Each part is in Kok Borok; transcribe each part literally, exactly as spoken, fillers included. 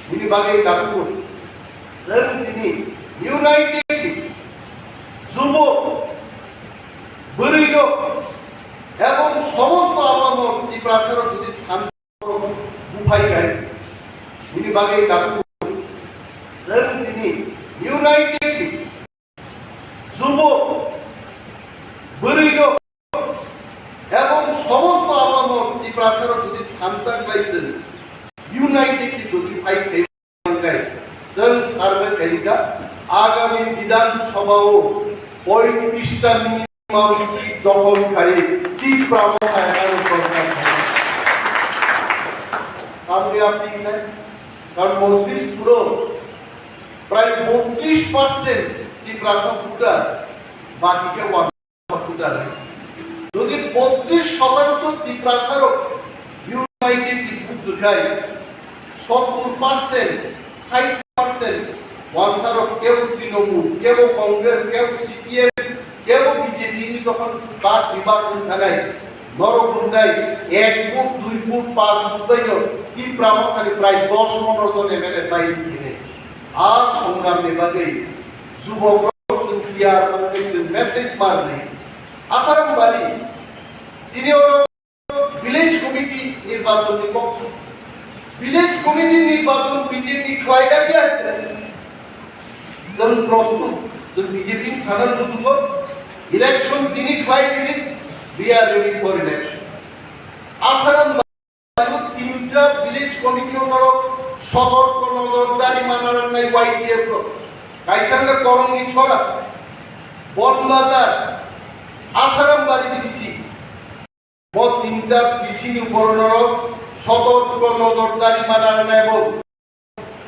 Bini bagwi takhuk chwng tini united jubok, bwrwirok ebong somosto apamor Tiprasarok jodi thansa buphai khai, bini bagwi takhuk chwng tini united jubok, bwrwirok ebong somosto apamor Tiprasarok jodi thansa khlai chwng united jodi phai khai mankai, chwng survey khaikha, agami Bidhan Sabha o poitrishta minimum seat dokhol khai Tipra Motha eno sorkar khai. Tamni apni khai, karon mojlis puro prai botris percent Tiprasa voter, baki khe Wansa voter. Jodi botris sotangsho Tiprasarok united ni vote rwkhai, sottur percent, sait percent Wansarok kebo Trinamool, kebo Congress, kebo C P M, kebo B J P ni jokhon bak bibak wng thanai, norok wngnai ek vote, dui vote, panch vote bai no Tipra Mothani prai dos monor jon M L A bai rwkhe. A songram ni bagwi jubokrok chwng clear wngwi chwng message ma rwnai. Asarambari, tini oro village committee nirbachon ni kok chwng. Village committee nirbachon B J P khlai da kya? Chwng prostut, chwng B J P ni sana nujugo, election tini khlai tini, we are ready for election. Asarambari tinta village committee o norok sotorko nojordari mana nangnai Y T F rok. Kaisa wngkha Korongwi Chora, Bonbazar, Asarambari B C. Bo tinta B C ni upor norok sotorko nojordari mana nangnai bo.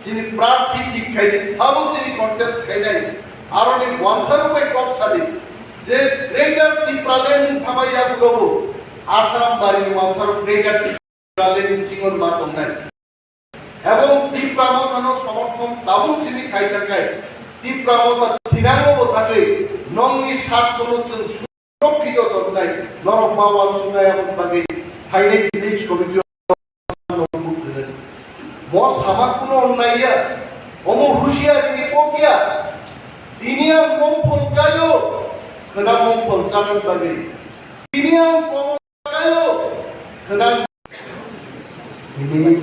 Chini prarthi thik khaidi, sabo chini contest khainai. Aroni Wansarok bai kok sadi. Je Greater Tipraland thamai yagulobo Asarambari ni Wansarok Greater Tipraland bisingo ma tongnai. Ebong Tipra Mothano somorthon tabuk simi khai thangkai. Tipra Motha thinango bo thangwi nongni sat kono chwng surokkito tongnai. Norok ma uansuknai aboni bagwi phainai village committee o nongmung kwrwi. Bo sama kuno onnai ya. Omo husiari ni kok ya. Tini ang mongphol kayo. Khwna mongphol chanani bagwi. Tini ang Kayo, khwnang. Ini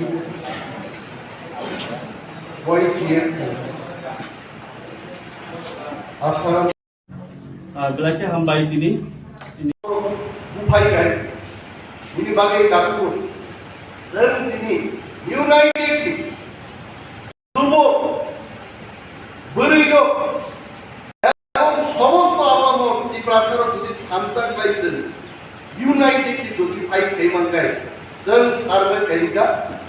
Y T F Asarambari. Ah, belai khe hambai tini. Buphai kai. Ini bagwi takhuk. Chwng tini united ni jubok, bwrwirok, ebong somosto apamor Tiprasarok jodi thansa khlai chwng united ni jodi phai khai mankai, chwng survey khaikha,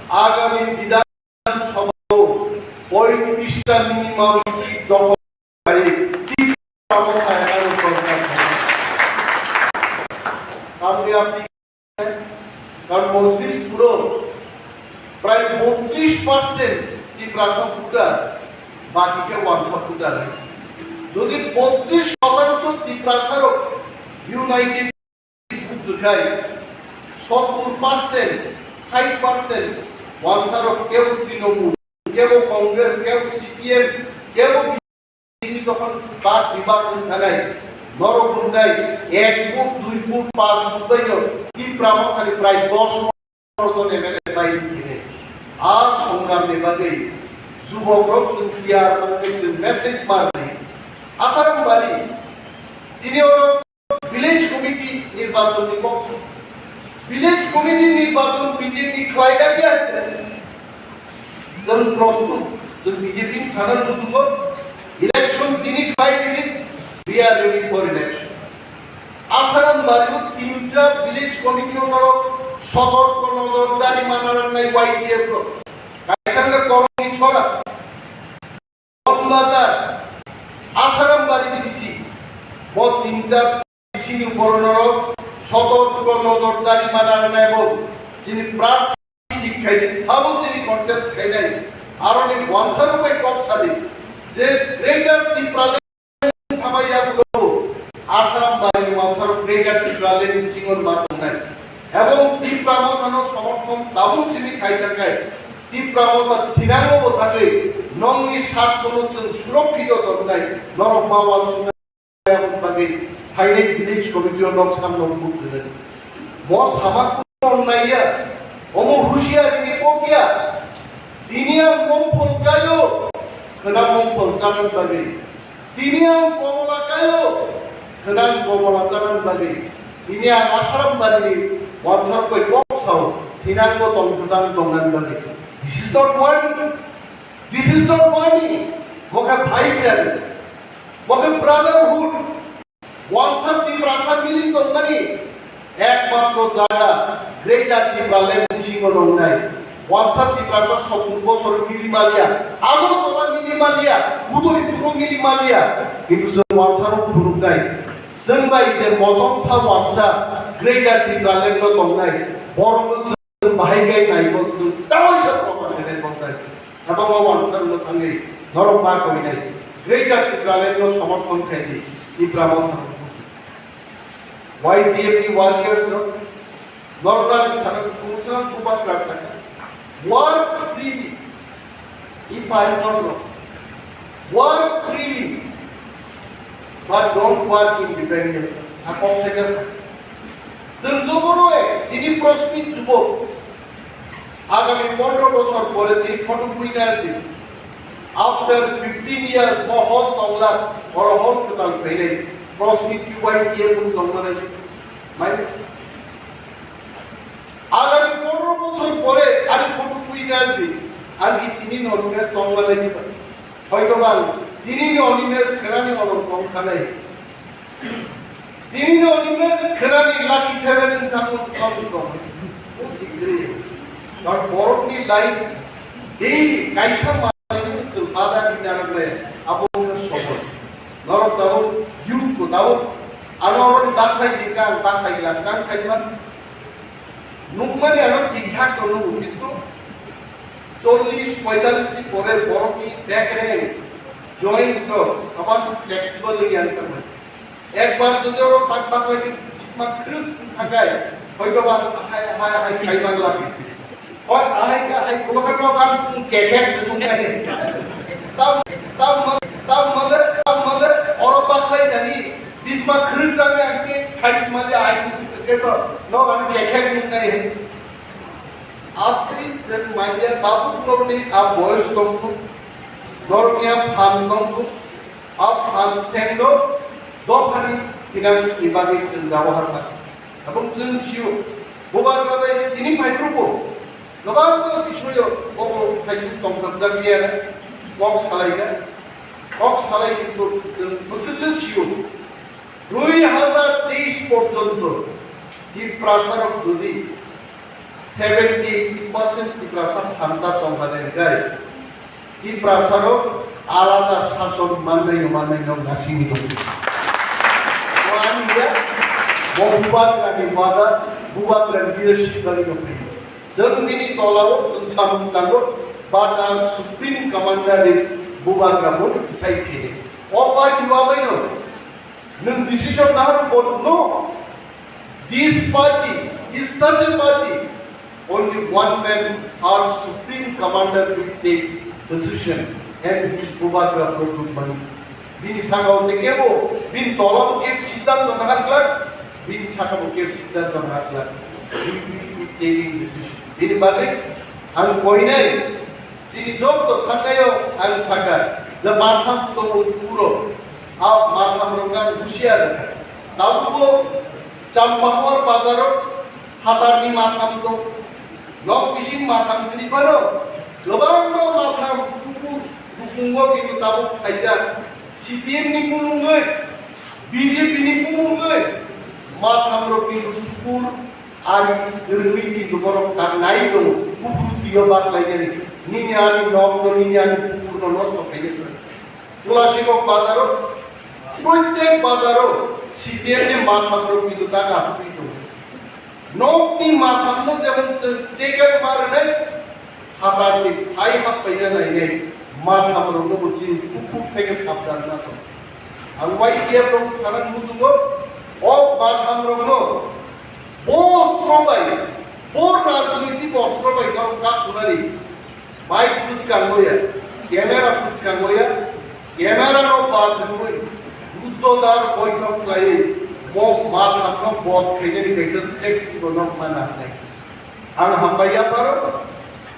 agami Bidhan Sabha o poitrishta minimum seat dokhol khai Tipra Motha eno sorkar khai. Tamni apni Karon mojlis puro prai botris percent Tiprasa voter, baki khe Wansa voter. Jodi botris sotangsho Tiprasarok united vote rwkhai, sottur percent, sait percent Wansarok kebo Trinamool, kebo Congress, kebo C P M, kebo Tini jokhon bak bibak wng thanai, norok wngnai ek foot, dui foot, panch foot bai no Tipra Mothani prai dos jon M L A bai wng thanai. A songram ni bagwi jubok rok chwng clear wngwi chwng message ma rwnai. Asarambari, tini oro Village committee nirbachon ni kok chwng. Village committee nirbachon B J P khlai da kya? Chwng prostut, chwng B J P ni sana nujugo. Election tini khlai tini, we are ready for election. Asarambari o tinta village committee o norok sotorko nojordari mana nangnai Y T F rok. Kaisa wngkha Korongwi Chora. Bazar, Asarambari B C, bo tinta B C ni borok norok sotorko nojordari mana rwnai bo chini prarthi thik khaidi, sabo chini contest khainai, aroni Wansarok bai kok sadi, je Greater Tipraland thamai yagulo Asarambari ni Wansarok Greater Tipraland bisingo ma tongnai, ebong Tipra Mothano somorthon tabuk chini khai thangkai. Tipra Motha thinango bo thagwi nokni sat kono chwng surokkito tongnai, norok ma uansuknai aboni bagwi phainai village committee o nok samno buk rwnai. Mo sama kuno naiya, omo husiari ni kok ya. Tini ang mongphol kaio, khwna mongphol chanani bagwi. Tini ang komola kaio, khwnang komola chanani bagwi. Tini ang Asarambari ni wansar koi kok sao, thinang bo tong bwsang tongnani bagwi. This is not money. This is not money. Bo khe bhaichari. Bo khe brotherhood. Wansar Tiprasa mili tongmani. Ekmatro jaga Greater Tipraland bisingo nongnai. Wansar Tiprasa sottur bosor mili maliya, Agartala mili maliya, Udaipuro mili maliya, kintu chwng wansarok phunuknai. Chwng bai je mojongsa wansa Greater Tipraland o tongnai, borokno chwng bahai khe naibo chwng tawaisa proman khainai tongnai. Kwbangma wansarokno thangwi norok ma koinai. Greater Tipraland no somorthon khaidi, Tipra Motha. Y T F ni warriors rok, Northern Sarak Pungsa Bubagra Saka, work freely, if I am not wrong, work freely, but don't work independently. Hakok theka sa. Chwng jobono tini prosmit jubok, agami pondro bosor pore tini photo buina di. After fifteen years, mo hol tongla, oro hol kwtal phainai, prosmit Y T F tongmani. Mai. Agami pondro bosor pore ani photo buina di. Ani tini no tongmani. Hoito bang, tini no ni mes kherani ono tong khanai. Tini no ni mes kherani lucky seven ni tamo tong tong. O degree. Tar borok ni life daily kaisa manwi chwng bada di narwk le abo wngkha sobo. Norok tabuk youth ko tabuk ano oro ni bakhai di kang bakhai lang kang khai man. Nukmani ano thik thak no nugo kintu chollish poitallish ni pore borok ni back rank joints rok abas flexible wngya wngkha. Ekbar jodi oro tak baklai khe bisma khwrwk wngkha khe, hoito ba ahai, ahai, ahai khai man lagi. Hoi ahai, ahai, kono khe nok ang kethek se tong khe. Tam, tam, tam mane, tam mane, oro baklai jani, bisma khwrwk jani ang khe khai sma le ahai khwrwk se khe to, nok ang kethek nung nai he. Atri chen manya babu norni a boyos tongkhu, norni a phan tongkhu, a phan sengno dophani thinang ni bagwi chwng jabo harkha. Abong chwng sio, bubagra bai tini phaikhubo, kwbangma bisoyo obo saichung tongthokjakya, kok salaikha, kok salai kintu chwng bwswkle sio. Dui hazar teis porjonto Tiprasarok jodi seventy eighty percent Tiprasa thansa tongkha de hwnkhe Tiprasarok alada sason mannaino mannaino nasingwi tongo. Bo ani ya, bo bubagrani mada, bubagrani leadership bagwi tongphai. Chwng bini tolao chwng samung tango, but our Supreme Commander is Bubagra, bo decide khaidi. O party o abaino nwng decision naharw, but no. This party is such a party, only one man, our Supreme Commander will take decision and his Bubagra Pradyut Mani. Bini sakao tei kebo, bini tolao kebo siddhanto nahar glak, bini sakao kebo siddhanto nahar glak. He will be taking decision. Bini bagwi ang koinai, chini jotto thangnaio ang saka, je matham tongo puro, a matham rok ang husiar. Tabukbo Champahor bazaro phatarni matham tong, nok bising matham tini phano, kwbangma matham kuphur bukungo kintu tabuk khaijak. C P M ni bumungwi, B J P ni bumungwi, mathamrok ni bukur ari rwngwi kintu borok tak nai tongo, bukur twiyo baklainani, nini ani nokno, nini ani bukurno nosto khainai. Tulasikok bazaro, proitek bazaro C P M ni mathamrok kintu tak asugwi tongo. Nokni mathamno jemon chwng tekak ma rwnai, phatarni phai happaina nainai mathamrokno bo chini bukhuk theke sabdan na tong. Ang Y T F rok sana muchungo, o mathamrokno bo ostro bai, bo rajnitik ostro bai norok kasunani Mic bwskango ya, camera bwskango ya, camera no bad rwui Buddho dar boithok khlaiwi bo mathamno bod khainani kaisa script bo nok mana khlai. Ang hambai yapharo,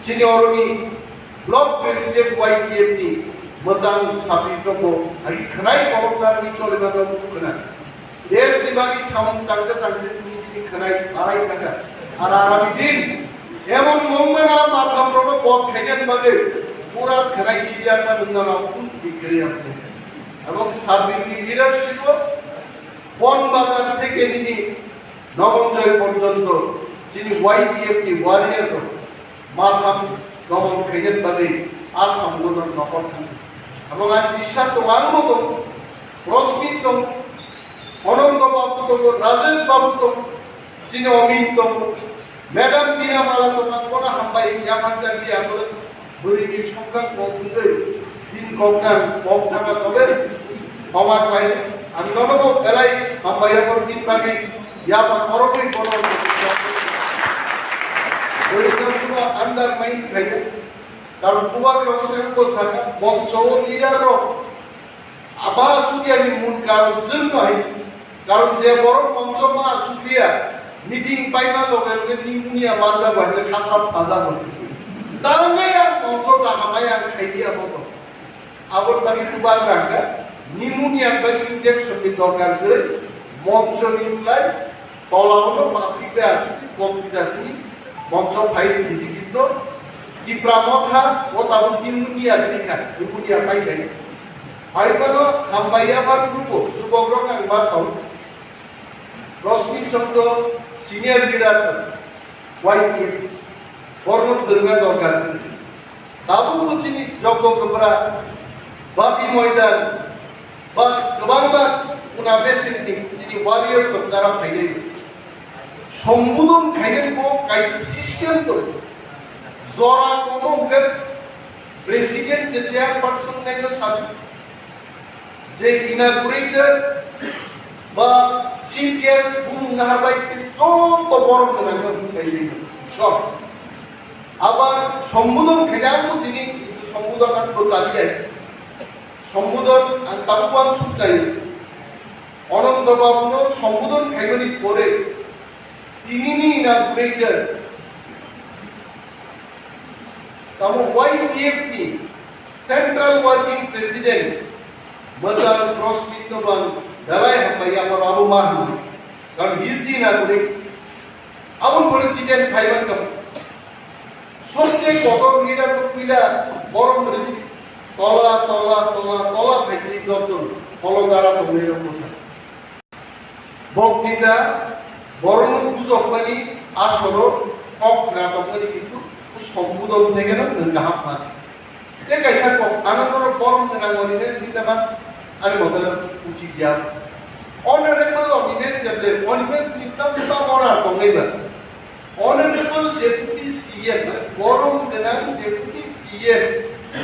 chini oroni block president Y T F ni mwchang sabitokbo agi khwnai borok narwgwi cholimanrok khwna. Desh ni bagwi samung tangte tangte tini tini khwnai barai thangkha. Ar agami din emon mongmana mathamrokno bod khainani bagwi pura khwnai sijakna nwngnano kunu bikriyam. Ebong sabitni leadership o Bon Bazar theke nini Nomonjoy porjonto chini Y T F ni warrior rok matham domon khainani bagwi a samung no nokol thangsi. Abo ang biswas tongo, ang bo tongo, Rosmit tongo, Anando babu tongo, Rajesh babu tongo, chini Omin tongo, Madam Bina Mala tongo, ang bono hambai yapharjak di asole. Bwrwini songkha kok wngwi bini koknang kok thangna tole khoma khlai. Ang nono bo belai hambai yaphar bini bagwi yapha khoroknwi bono bwrwino phano undermine khlaiya. Karon bubagrok se wngbo sakha, mongso o leader rok Aba asukya ni mun karon chwng no hai. Karon je borok mongso ma asukya, meeting paima loge loge pneumonia manjago hai khe khathap sajago. Tangai ang mongso kaham hai ang khaiya bobo. Aboni bagwi kwbang rang kha, pneumonia ni bagwi injection ni dorkar kwrwi, mongso ni slai Tola ulo mapik bai asuk di, bok di jasini, mongso phai di di gitno, Tipra Motha, o tabuk pneumonia di kha, pneumonia pai bai. Pai bano hambai yaphar grupo, jubok rok ang basao, Rosmit Chondro, senior leader, Y P F, borno dwrwngna dorkar. Tabuk bo chini Jogdo Kwbra, Bati Moidan, ba kwbangma kuna besingni chini warriors rok jara phainai. Sombudon khainani bo kaisa system tongo. Jora komo hwnkhe president je chairperson naino sadi. Je inaugurator ba chief guest bumung naharbai tei joto borok gwnangno bwsai rino. So, abar sombudon khainai ang bo tini sombudon ang bo chaliyai. Sombudon ang tabuk uansuk nai. Anando Babuno sombudon khaimani pore tinini inaugurator tamo Y T F ni Central Working President Mwchang Rosmit no bang dalai hambai yapar abo ma hwnwi. Karon he is the inaugurator. Aboni pore chicken khaiman kamo. Sobse kotor leader to puila borom ridi. Tola, tola, tola, tola phaikri jotton. Kolo jara tongnai rok bwsa. Boktita borokno bujokmani asoro kok ratokmani kintu sombudon thekeno nwng kaham ma. Tei kaisa kok, ano norok borom gwnang oni bai singlaman, ani motole uchik ya. Honorable Animesh Chande, Animesh ni tam tam ora tongnai ba. Honorable Deputy C M, borom gwnang Deputy C M,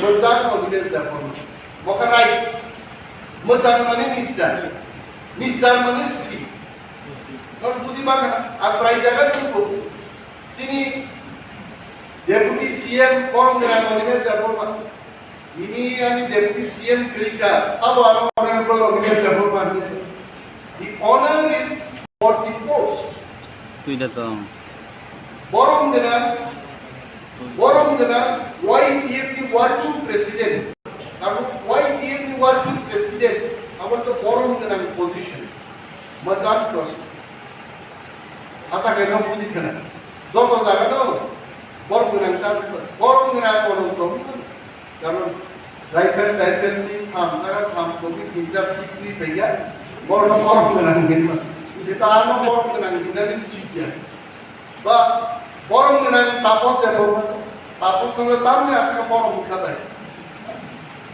Mwchang Animesh Debbarma. Boka right. Mwchang mani Mister. Mister mani Sri. Nor buji baka, a prai jaga tubo. Chini Deputy C M borom gwnang Animesh Debbarma. Ini ani Deputy C M kwrwi kha, sabo ano Honorable Animesh Debbarma ni. The honor is for the post. Twi da tong. Borom gwnang, borom gwnang Y T F ni working president. Abo Y T F ni working president, abo to borom gwnang position. Mwchang proshno. Asa khe no buji khna. Joto jaga no borom gwnang ta, borom gwnang borom tong. Karon rifle, rifle ni tham, jaga tham, kobi tinta sikri paiya, borom, borom gwnang hinma. Ita ano borom gwnang hinma ni chikya. Ba, borom gwnang Tapos Debbarma, Tapos nang tamni aska borom khabai.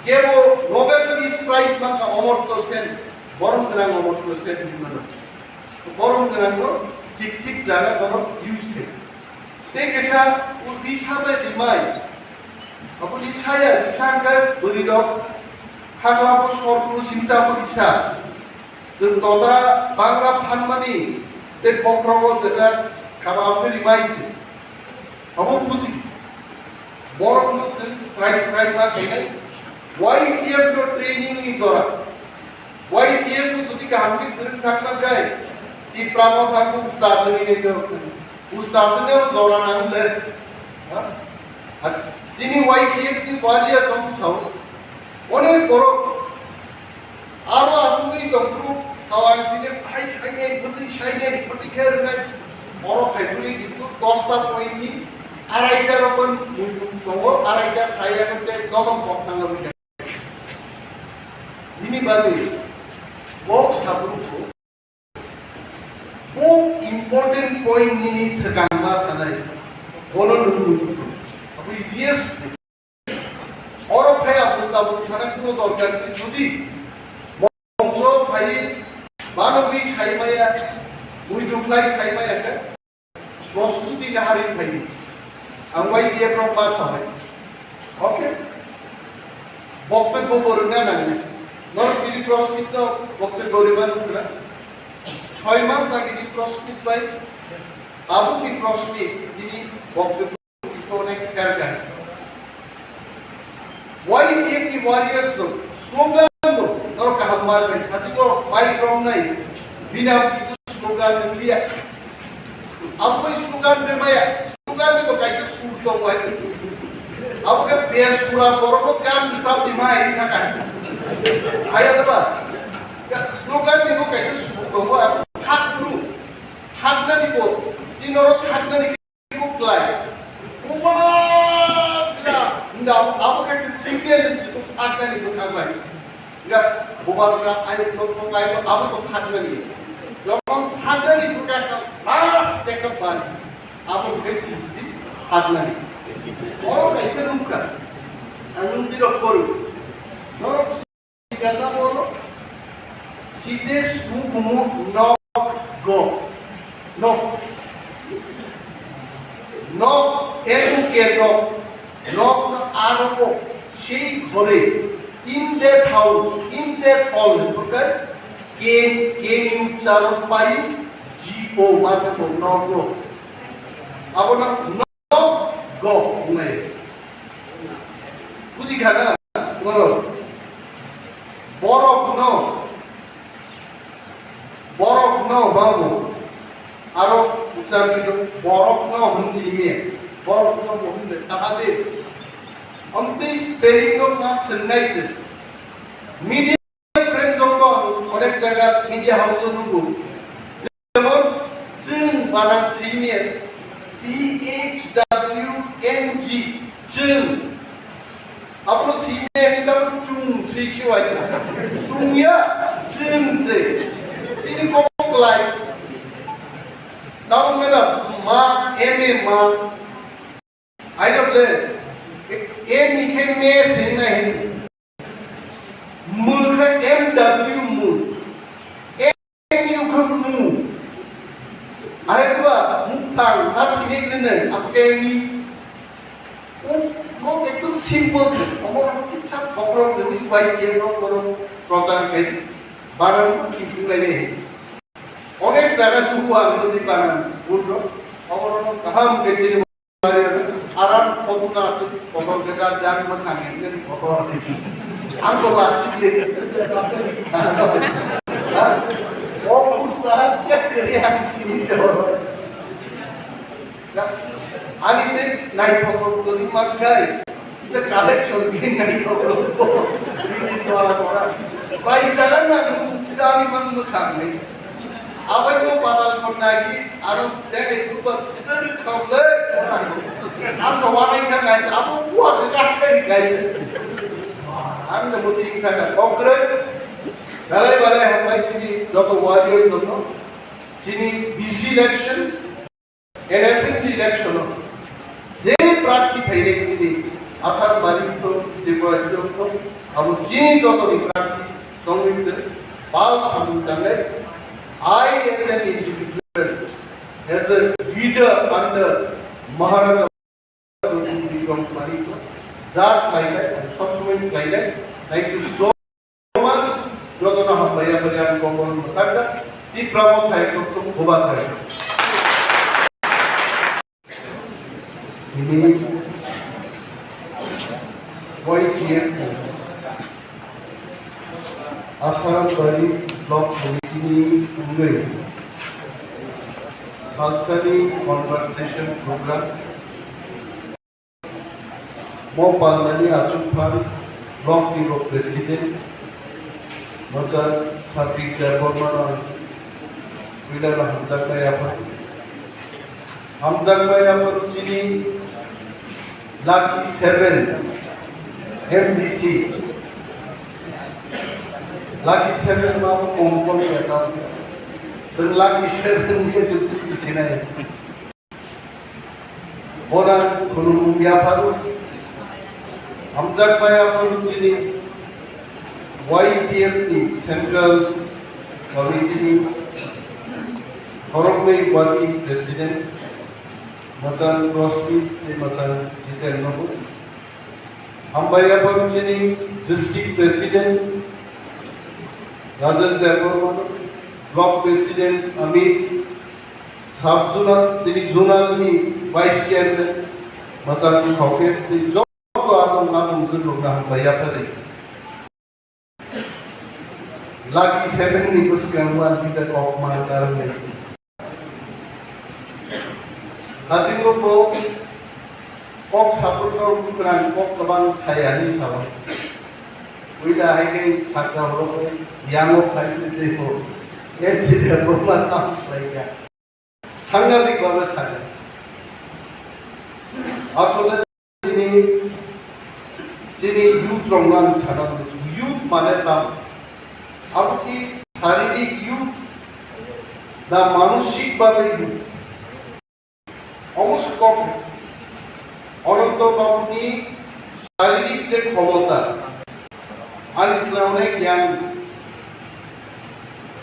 Kebo Nobel Peace Prize mangka Amartya Sen, borom gwnang Amartya Sen hinma. Borom gwnang no thik thik jaga borom use khe. Tei kaisa Odisha bai rimai. Abo Odisha ya, Odisha hwnkhe bwrwi rok. Hagra bo sor kunu simsa bo Odisha. Chwng totra bangra phanmani tei bokhrogo jeta khabam khe rimai se. Abo buji. Borok no chwng srai srai ma khainai. Y T F no training ni jora. Y T F no jodi kaham khe swrwng thangma jai, Tipra Motha no ustad wngwi nai khe, ustad wngwi jora nang le. Ha? Ha, chini Y T F ni warrior tong sao. Onek borok aro asugwi tong phuru sao ang tini hai sainai, bwtwi sainai, bwtwi khe rwnai. Borok hai phuri kintu dosta point ni arai ta rokon muitung tongo, arai ta saya khe tei nokol kok thang wngwi. Bini bagwi kok sabrukgo bo important point nini swkang ma sanai, bono nukwi abo yes. Oro phai abo tabuk sana kuno dorkar ni jodi mongso phai banogwi sai maya, muidu khlai sai maya khe. Prostuti nahari phaidi. Ang Y T F rok ma sabai. Okay. Boktobbo bo rwna nangnai. Norok tini prosmit no boktobbo rwma nukla. Choi mas agi ni prosmit bai. Abo ni prosmit tini boktobbo onek kar kar. Y T F ni warriors rok slogan bo norok kaham mar bai. Hati ko bai rong nai. Bina slogan liya. Abo bai slogan be maya. Slogan ni bo kaisa sur tong bai. Abo ke bes pura borok no gan bisa di mai na ka. Aya da ba. Ya, slogan ni bo kaisa sur tong bai. Thak guru. Thak na ni bo. Di norok thak na ni Buklai. Bubagra. Hingga abo khe signal ni chutuk thaknani bwkha bai. Hingga bubagra ayuk no thongai no abo to thaknani. Jokon thaknani bwkha kha last ekta bai. Abo khe chiti thaknani. Oro kaisa nukha. Ang nung dirok koru. Norok Site sukhumu nok go. Nok. Nok, N U K, nok. Nok no aro ko. Sei ghore. In that house, in that hall, okay? K, K U charo pai, G O, ma ko nok go. Abo nok. Go, wngnai. Buji kha na? Ngoro. Borok no. Borok no, babu. Aro uchar bido, borok no, hwn simi. Borok no, bo hwn de, taha de. Amtwi spelling no ma swngnai se. Media friend jokto onek jaga media house o nugo. Jemon, chwng banan simi, C H W N G, chwng. Abono simi hinwi tamo chwng swi swi waisa. Chwng ya, chwng se. Chini kok lai. Tamo mela ma, M A ma. Aino le, M I khe me se hinai hin. Mu khe M W mu. M U khe mu. Are tuwa muktang ha sini nene apeni. O mo ekdom simple se. Omor kitsa kokro de wi bai ke no kono prochar kai. Bagan ko kitu lai ne. Onek jaga tuwa ang di bagan. Bul ro. Omor no kaham ke chini Aram kotor aswk, kotor khe da, jang ma thang, nini kotor. Ang to lasi khe. Ha? O ustad khe khe ang sini se. Ani te naithok rok toni man khai. Isa collection ni naithok rok. Nini chwla kora. Bai jalan na nung sida ani man ma thang ni. Abai ko patal kon nagi, aro dege dupa sitar khamle. Ang sa wanai kha kai, abo buat de kha kai kai. Ang de muti kha kai. Kokre. Dalai balai hambai chini joto warriors joto. Chini B C election, N S N T election o je prarthi phainai chini Assam bari to, Tripura to, abo chini joto ni prarthi tongwi se bal samung tangnai. I as an individual, as a leader under Maharaja Jat khlainai, sob somoi khlainai, thank you so much. Jotono hambai hambai ang kokon mwthangkha, Tipra Motha ekdom bubathai. Tini Sarambari Block Committee ni wngwi salsani conversation program. Mo palnani achukphang block ni bo president Mochar Sabir Debbarma no puila no hamjaknai aphang. Hamjaknai aphang chini Lucky Seven M D C. Lucky Seven ma bo kom kom ya ta. Teng Lucky Seven ke se puji sinai. Bona khulumung yapharu, hamjakmaya phuru chini Y T F ni Central Committee ni khoroknwi Working President Machang Rosmi tei Machang Jiten nobo. Hambai yaphang chini District President Rajesh Debbarma, Block President Amit, Sub Zonal, chini Zonal ni Vice Chairman Machang Khokes, tei joto atong atong jwk rokno hambai yaphari. Lucky Seven ni bwskango ang kisa kok ma karwi. Hachingbo bo kok saphurno kwrang kok kwbang sayani sao. Puila hai khe sakha horo khe yango khai se tei bo. Accident bo ma tamo khlai kha. Sangadik bhabe sakha. Asole Chini, chini youth rok no ang sana muchungo. Youth mane tam? Abo ki sharirik youth na manosik bhabe youth? Omo se kok. Ananto Babu ni sharirik je khomota, ani sila onek yang.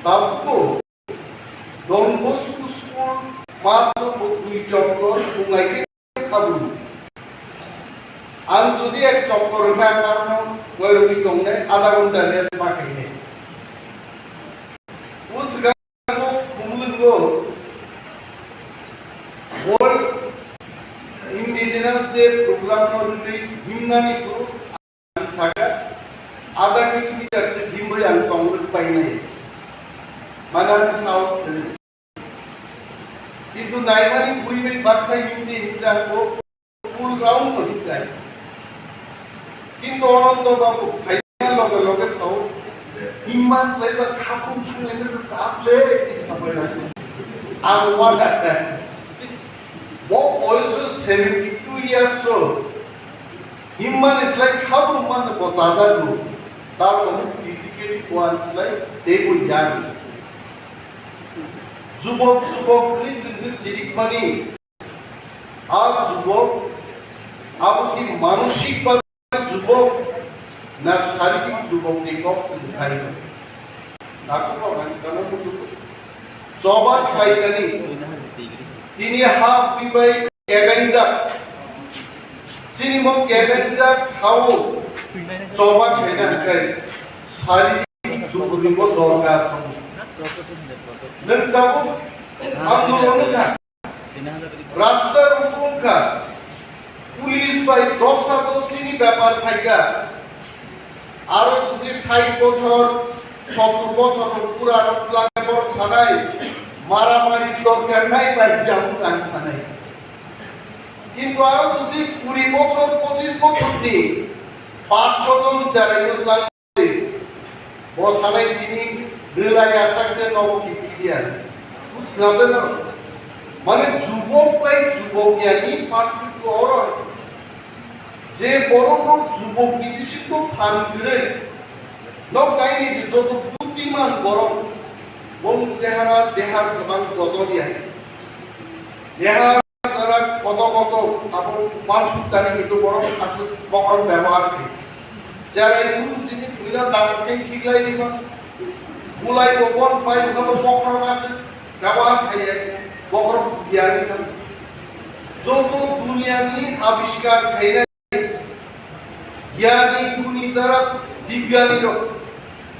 Tabukbo Don Bosco School matro bo dui choktor bungai khe khabu. Ang jodi ek choktor khe ang ano goirokni tongnai adha ghonta rest ma khainai. O swkango Khumulwngo World Indigenous Day program no rwgwi himnani kuru. Ang sakha, adha kilometer se himwi ang tongrwk painai. Mane ani sahos kwrwi. Kintu naimani bui bai baksa himdi himdi ang bo full round no himdi. Kintu Ananto Babu phaina loge loge sao, himma slai ba khapung thanglai na se sap le, ki sabai na. Ang wada. Bo also seventy two years old. Himmani slai khabrumma se bwchajago, tar mane physically kuan slai teibo yang. Jubok, jubok hwnwi chwng chirikmani, a jubok abo khe manosik ba jubok na saririk jubok ni kok chwng sai. Nakukrok ang sana muchungo. Choba khlaikani. Tini ha twi bai kebengjak. Chini mo kebengjak hao choba khlaina hwnkhe saririk juboni bo dorkar tongo. Nwng tabuk andolon wngkha. Rasta rok wngkha, police bai dosta dosti ni bepar phaikha. Aro jodi sait bochor, sottor bochor rok pura rok twlangkhe borok sanai, maramari dorkar nai bai jamung ang sanai. Kintu aro jodi kuri bochor, pochis bochor ni paanch sho jon cherai no twlang Bo sanai tini belai asakte nogo kiphilya. Bujna beno. Mane jubok bai jubok yani partitwo oro. Je borok rok jubok ni bisingo phan kwrwi. Nok kaini joto buddiman borok. Bong chehara dehar kwbang bodol ya. Dehar Jara koto koto abo uansuk tani hintu borok aswk bokhorok bebohar khe. Cherai guru chini puila dam khe khiklai rima. Bulai bo bon pai wngkha bo bokhorok aswk bebohar khai ya, bokhorok biyani kha. Joto duniyani abiskar khainai giyani guni jara bigyani rok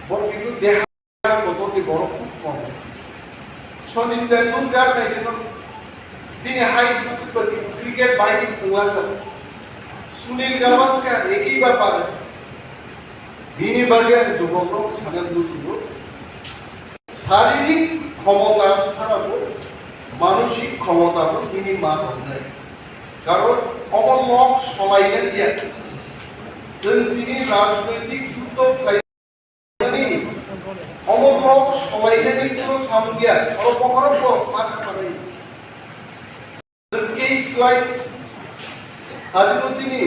bo kintu deha Kotor ni borok khub kom. Sachin Tendulkar nai kheno bini hai bwswk bai cricket bai ni thwnglang kha. Sunil Gavaskar ekhi bapar. Bini bagwi ang jubokrok sana muchungo, saririk khomota chara bo, manosik khomota bo bini ma tongnai. Karon omo nok solaina liya. Chwng tini rajnoitik juddo khlai Ani, omo kok solainani kuno samung ya, oro bokhorok bo ma kha manai. Case like, ajino chini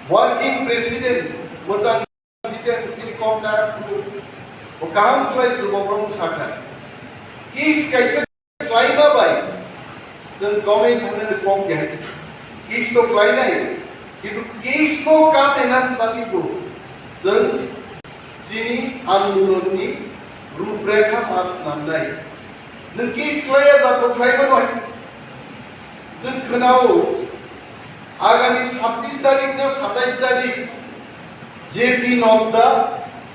working president, mochang jiten tini kok karak kuno, o kaham khlai tu bokhorok sakha. Case kaisa Khlaima bai chwng tonwi thangnani kok ya. Case to khlainai, kintu case no katenani bagwi bo chwng chini andolonni ruprekha ma swnamnai. Nwng case khlaiya jato khlai mano hai. Chwng khwnao agami chhabbish tarik na satais tarik J P Nadda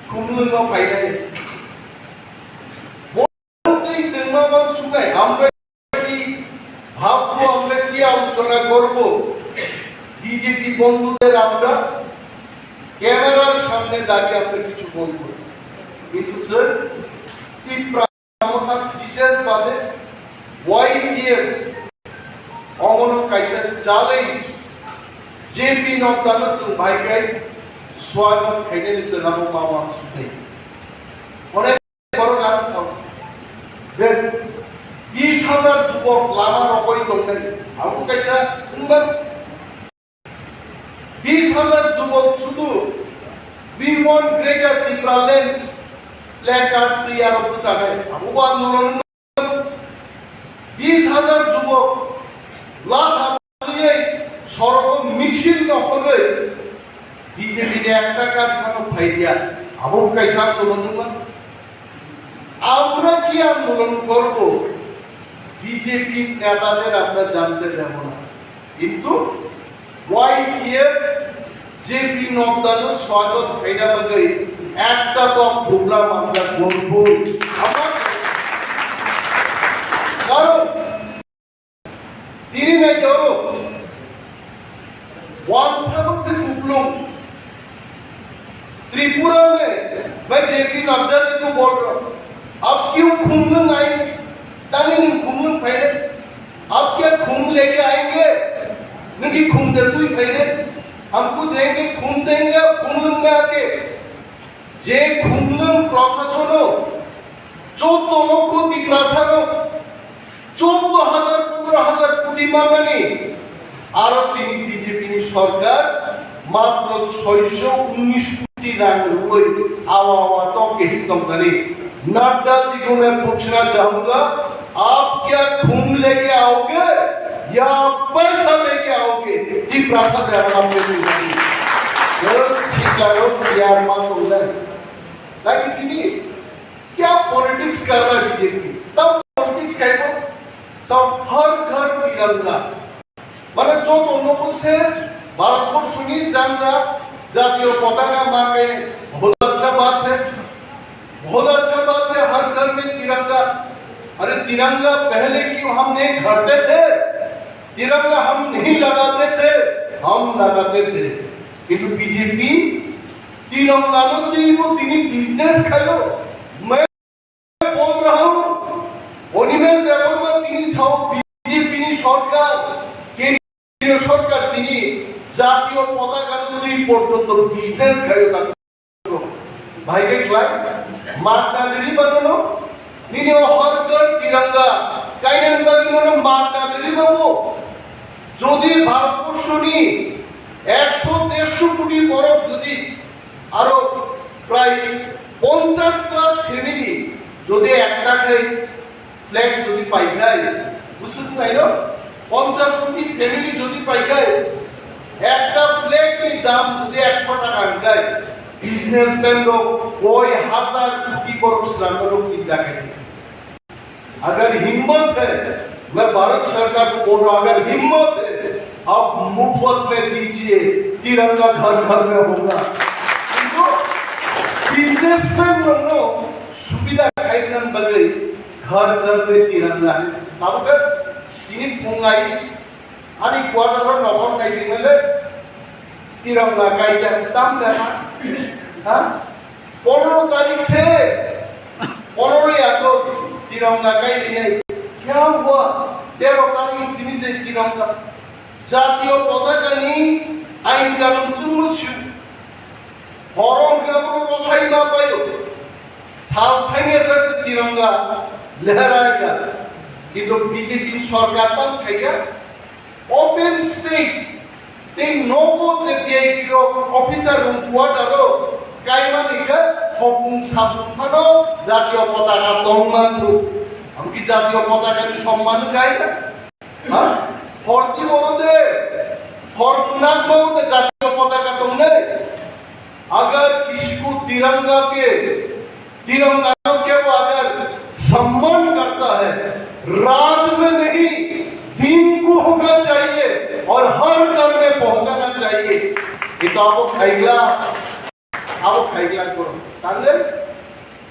Khumlwng no phainai. Tei chwngma uansuknai, আমরা কি ভাববো, আমরা কি আলোচনা করব? বিজেপি বন্ধুদের আমরা ক্যামেরার সামনে দাঁড়িয়ে আমরা কিছু বলবো, কিন্তু স্যার, তীব্র ক্ষমতা বিশেষভাবে ওয়াইটিএফ অমন কাইসা চালেই জেপি নড্ডানো চুল ভাইকাই স্বাগত খাইনানি চুল আমার মামা সুনাই অনেক বড় গান সাউ যে বিশ হাজার যুবক লামা রকই দলকাই আবু কাইসা উন্মান বিশ হাজার যুবক শুধু We want Greater Tipraland placard তৈয়ার করতে চায়, আবু আন্দোলন বিশ হাজার যুবক লাখ হাত দিয়ে সড়ক মিছিল না করে বিজেপি একটা কারখানা ফাইডিয়া আবু কাইসা আন্দোলন আমরা কি আন্দোলন করব? বিজেপি নেতাদের আমরা জানতে দেব না, কিন্তু ওয়াইটিএফ জেপি নড্ডানো স্বাগত খাইনা বাদে একটা তো প্রোগ্রাম আমরা করব। আমার কারণ তিনি নাই ধরো ওয়ান সেভেন সে কুপলুম त्रिपुरा में मैं जेपी नड्डा जी को बोल रहा हूँ, अब क्यों घूमने आए? ताकि नहीं घूमने पहले अब क्या खून लेके आएंगे? नहीं, खून दे तू ही पहले, हमको देंगे, खून देंगे, अब खून में आके जे खून प्रशासन हो, চৌদ্দ লক্ষ তিপ্রাসারো চৌদ্দ হাজার পনেরো হাজার কোটি মাঙ্গানি আরো তিনি বিজেপি সরকার মাত্র ছয়শো উনিশ কোটি রাং রুপই আওয়া আওয়া টকে হিতম করি। नड्डा जी को मैं पूछना चाहूंगा, आप क्या खून लेके आओगे या पैसा लेके आओगे? ती प्रासा दे आराम में ती जानी। Sir, sikaro tiyar ma tonglai. Lagi tini, kya politics kar raha hai BJP? Tab politics kaibo? Sab har ghar tiranga. মানে যত নবসে ভারতবর্ষনি জানলা জাতীয় পতাকা মাকে बहुत अच्छा बात है, बहुत अच्छा बात है, हर घर में तिरंगा। अरे तिरंगा पहले क्यों हम नहीं खड़ते थे? तिरंगा हम नहीं लगाते थे, हम लगाते थे। কিন্তু বিজেপি তিরঙ্গা লো তুই वो তিনি बिजनेस खायो। मैं बोल रहा हूँ, অনিমেষ দেববর্মা তিনি সহ বিজেপি সরকার, কেন্দ্রীয় সরকার তিনি জাতীয় পতাকা তুই পর্যন্ত বিজনেস খাইও তার ভাইকে ক্লাই মার্কা দিলি বানানো নিনি হরকার তিরঙ্গা কাইনান বাকি মনে মার্কা দিলি বাবু। যদি ভারতবর্ষ নিয়ে একশো দেড়শো কোটি বরফ যদি আরো প্রায় পঞ্চাশ লাখ ফ্যামিলি যদি একটা খাই ফ্ল্যাট যদি পাই যায়, বুঝতে চাইল পঞ্চাশ কোটি ফ্যামিলি যদি পাই যায়, একটা ফ্ল্যাট এর দাম যদি একশো টাকা হয় যায়, বিজনেসম্যান লোক কয় হাজার কোটি বড় শ্রম লোক চিন্তা করে। अगर हिम्मत है, मैं भारत सरकार को बोल रहा हूँ, अगर हिम्मत है, आप मुफ्त में दीजिए, तिरंगा घर घर में होगा। কিন্তু বিজনেসম্যান লোক সুবিধা খাইনান বাদে ঘর ঘর মে তিরঙ্গা। তাহলে তিনি ফোন আই আনি কোয়ার্টার নগর নাই দিলে তিরঙ্গা কাইজা দাম দেনা। Ha? Pondro tarik se, pondroi August, tiranga kai dinai. Kya hua? Tero tarik sini se tiranga. Jatiyo potaka ni ain kanun chungmo chu. Horong gabro rosai ma payo. Sal thangya sa tiranga lehraiga. Kintu B J P ni sorkar tang khaiga. Open space, tei nogo je V I P rok officer room quarter o kaimani khe hopung sapung phano jatiyo potaka tongmanthu. Amki jatiyo potaka ni somman gaida? Ha? Horti oro de, hor kunak no de jatiyo potaka tongnai. अगर किसी को तिरंगा के, तिरंगा को अगर सम्मान करता है, रात में नहीं, दिन को होना चाहिए और हर घर में पहुंचाना चाहिए। Ito abo khaigla, abo khaigla koro. Tale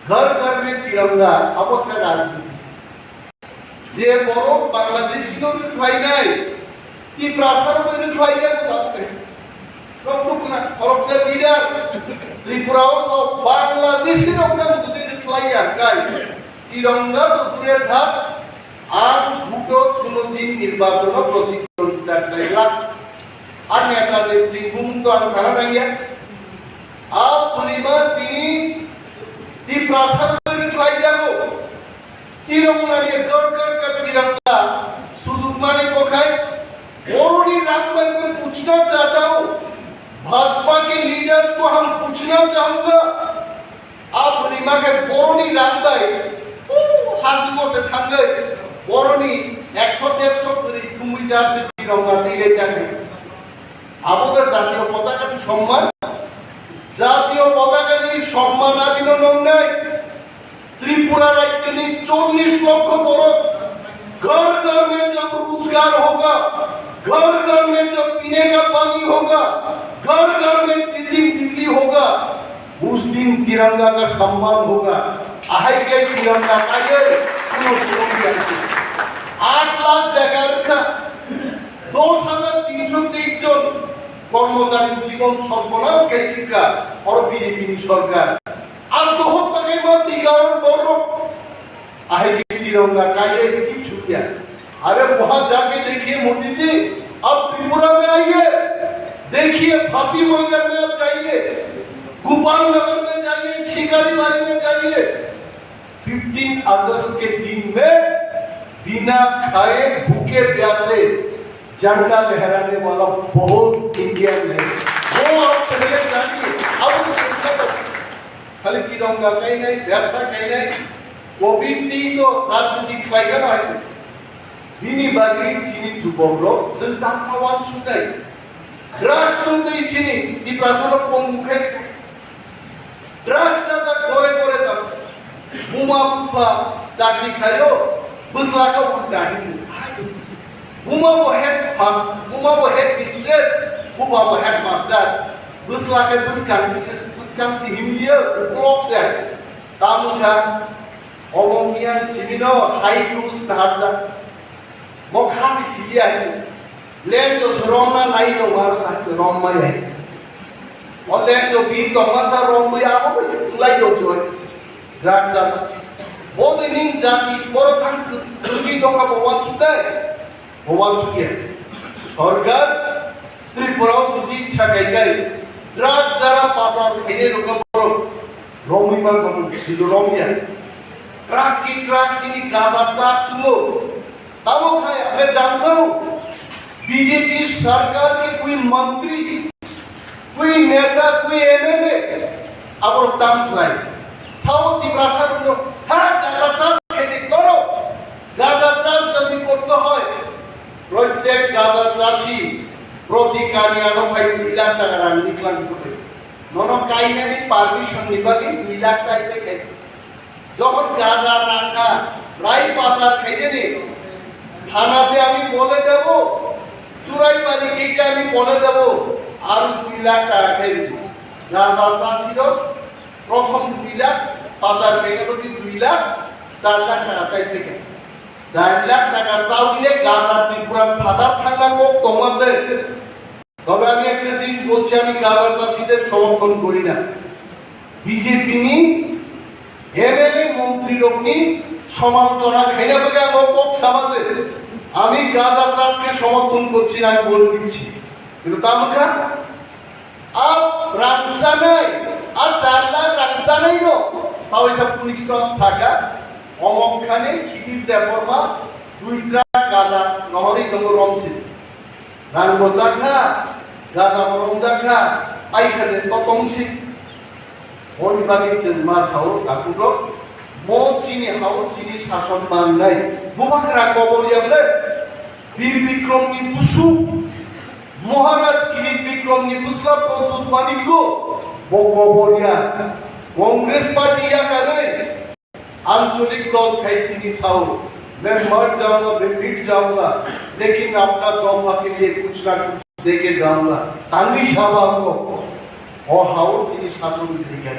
घर घर में तिरंगा, abo khe rajniti. Je borok Bangladeshi no rwkhlainai, Tiprasa rok rwkhlaiya bo tabuk khe. Rok dukna, khoroksa leader, Tripura o sok Bangladeshi rok no jodi rwkhlaiya kai, Tiranga to dure thak, ang vote o kuno din nirbachon o protidwondita khlaiglak. Ar neta ni bumung to ang sana nangya. A bwrwima tini Tiprasa rok rwkhlaiya bo. Tirangmani dorkar ka tirangma sujukmani kokhai boroni rang bai bai puchna chata ho. Bhajpa ke leaders ko hum puchna chahunga. Aap bwrwima ke boroni rang bai, uh, hasugo se thangwi boroni ekso derso kwrwi thumwi jati tirangma tire jati. Abo da jatiyo potaka ni somman. Jatiyo potaka ni somman adino nongnai. Tripura राज्य में चौवालीस लाख बड़ो घर घर में जब रोजगार होगा, घर घर में जब पीने का पानी होगा, घर घर में बिजली बिजली होगा, उस दिन तिरंगा का सम्मान होगा। अहै के तिरंगा का ये सुनो सुनो। आठ लाख बेकार था, दस हजार तीन सौ तेईस जन कर्मचारी जीवन सर्वनाश कैसे का और बीजेपी सरकार। Attohotta khe ma tika oro borok. Ahai ke tiranga kaiye kichu kya. अरे वहां जाके देखिए मोदी जी, आप त्रिपुरा में आइए, देखिए भाटी मैदान में आप जाइए, गोपाल नगर में जाइए, शिकारी बाड़ी में जाइए। फिफ्टीन अगस्त के दिन में बिना खाए भूखे प्यासे झंडा लहराने वाला बहुत इंडियन है। वो आप पहले जानिए। अब तो सोचना पड़ेगा। Khali tiranga kainai, bebsa kainai, covid ni to rajniti khlaigana hai. Bini bagwi chini jubokrok chwng tangma wansuknai. Drugs chwng twi chini Tiprasano pongmung khai. Drugs chajak gore gore tamo. Buma bupha chakri khaio, bwsla khe ulta hinwi. Buma bo head mas-, buma bo head mistress, buma bo head master. Bwsla khe bwskang, bwskang se himliya, uklok se. Tamo kha, omo miya simi no hai tu start da. Mo khasi siliya hinwi. Lenjo se romna nai tongma kha, romma ya. O lenjo bi tongma sa romwi abo bai se tulai tong joi. Drugs chana. Bo de ning jati borok thang kwrwi dongkha bo wansuknai. Bo wansukya. Sorkar Tripura o jodi ichha khai khai drugs chana patar khainai rokno borok romwi mankha bo, bijo romya. Truck ki truck tini gaja chaswngo. Tamo khai, मैं जानता हूँ, बीजेपी सरकार के कोई मंत्री, कोई नेता, कोई MLA, aborok tam khlai. Sao Tiprasa rokno, ha, gaja chas khedi toro, gaja chas jodi korte hoy, prottek gaja chasi, proti kani ano phai dui lakh taka rang niklang koi. Nono kainani permission ni bagwi dui lakh chai pai khai. যখন গাঁজা টাকা প্রায় পাচার খাইতে নেই, থানাতে আমি বলে দেব, চুরাই বালি গেটে আমি বলে দেব, আরো দুই লাখ টাকা খাই দিবি। গাঁজা চাষিরও প্রথম দুই লাখ, পাচার খাইতে দুই লাখ, চার লাখ টাকা চাই থেকে। চার লাখ টাকা চাউলে গাঁজা ত্রিপুরার ফাটার থাকলে কোক তোমাদের। তবে আমি একটা জিনিস বলছি, আমি গাঁজা চাষিদের সমর্থন করি না। বিজেপি নি এমএলএ মন্ত্রী রকনি সমালোচনা খাইনা বলে আমি কক সামাজে আমি গাজা ট্রাস্টকে সমর্থন করছি না, আমি বলে দিচ্ছি। কিন্তু তা আমরা আর রাংসানাই, আর চার লাখ রাংসানাই নো, তাও এসব পুলিশ তো থাকা অমংখানে খিদির দেবর্মা দুই ট্রাক গাজা নহরি দঙ্গ রমসি। Rang bo jakha, gaja bo rong jakha, ai kha de to tong si. Hoi bagwi chwng ma sao, takhuk rok, mo chini hao chini sason mangnai. Bubagra kobor ya ble, Bir Bikrom ni busu, Maharaj Kirit Bikrom ni busla Pradyut Manik go, bo kobor ya. Congress party ya karwi, আঞ্চলিক দল khai tini sao, मैं मर जाऊंगा, मैं मिट जाऊंगा, लेकिन अपना तोहफा के लिए कुछ ना कुछ दे के जाऊंगा। Tangwi saba ko, o hao tini sason bini kai.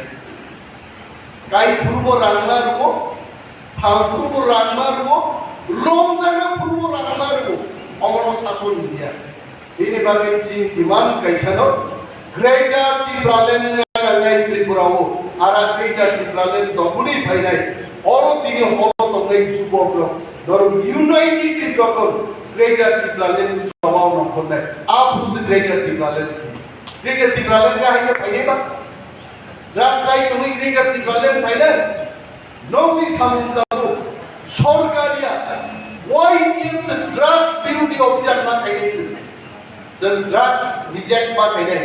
Kai purbo rangma rubo, phang purbo rangma rubo, rong jaga purbo rangma rubo, omono sason dia. Bini bagwi chini demand kaisa no, Greater Tipraland wngna nangnai Tripura o, ara Greater Tipraland tongmani phainai, oro tini horo tongnai jubokrok, norok united jokhon Greater Tipraland jawao nongkhornai, a busi Greater Tipraland. Greater Tipraland ka haikhe phainai ba? Drugs sai tongwi Greater Tipraland phainai? Nokni samung tabuk sorkar ya, Y T F se drugs birodi obhiyan ma khainai twi. Chwng drugs reject ma khainai,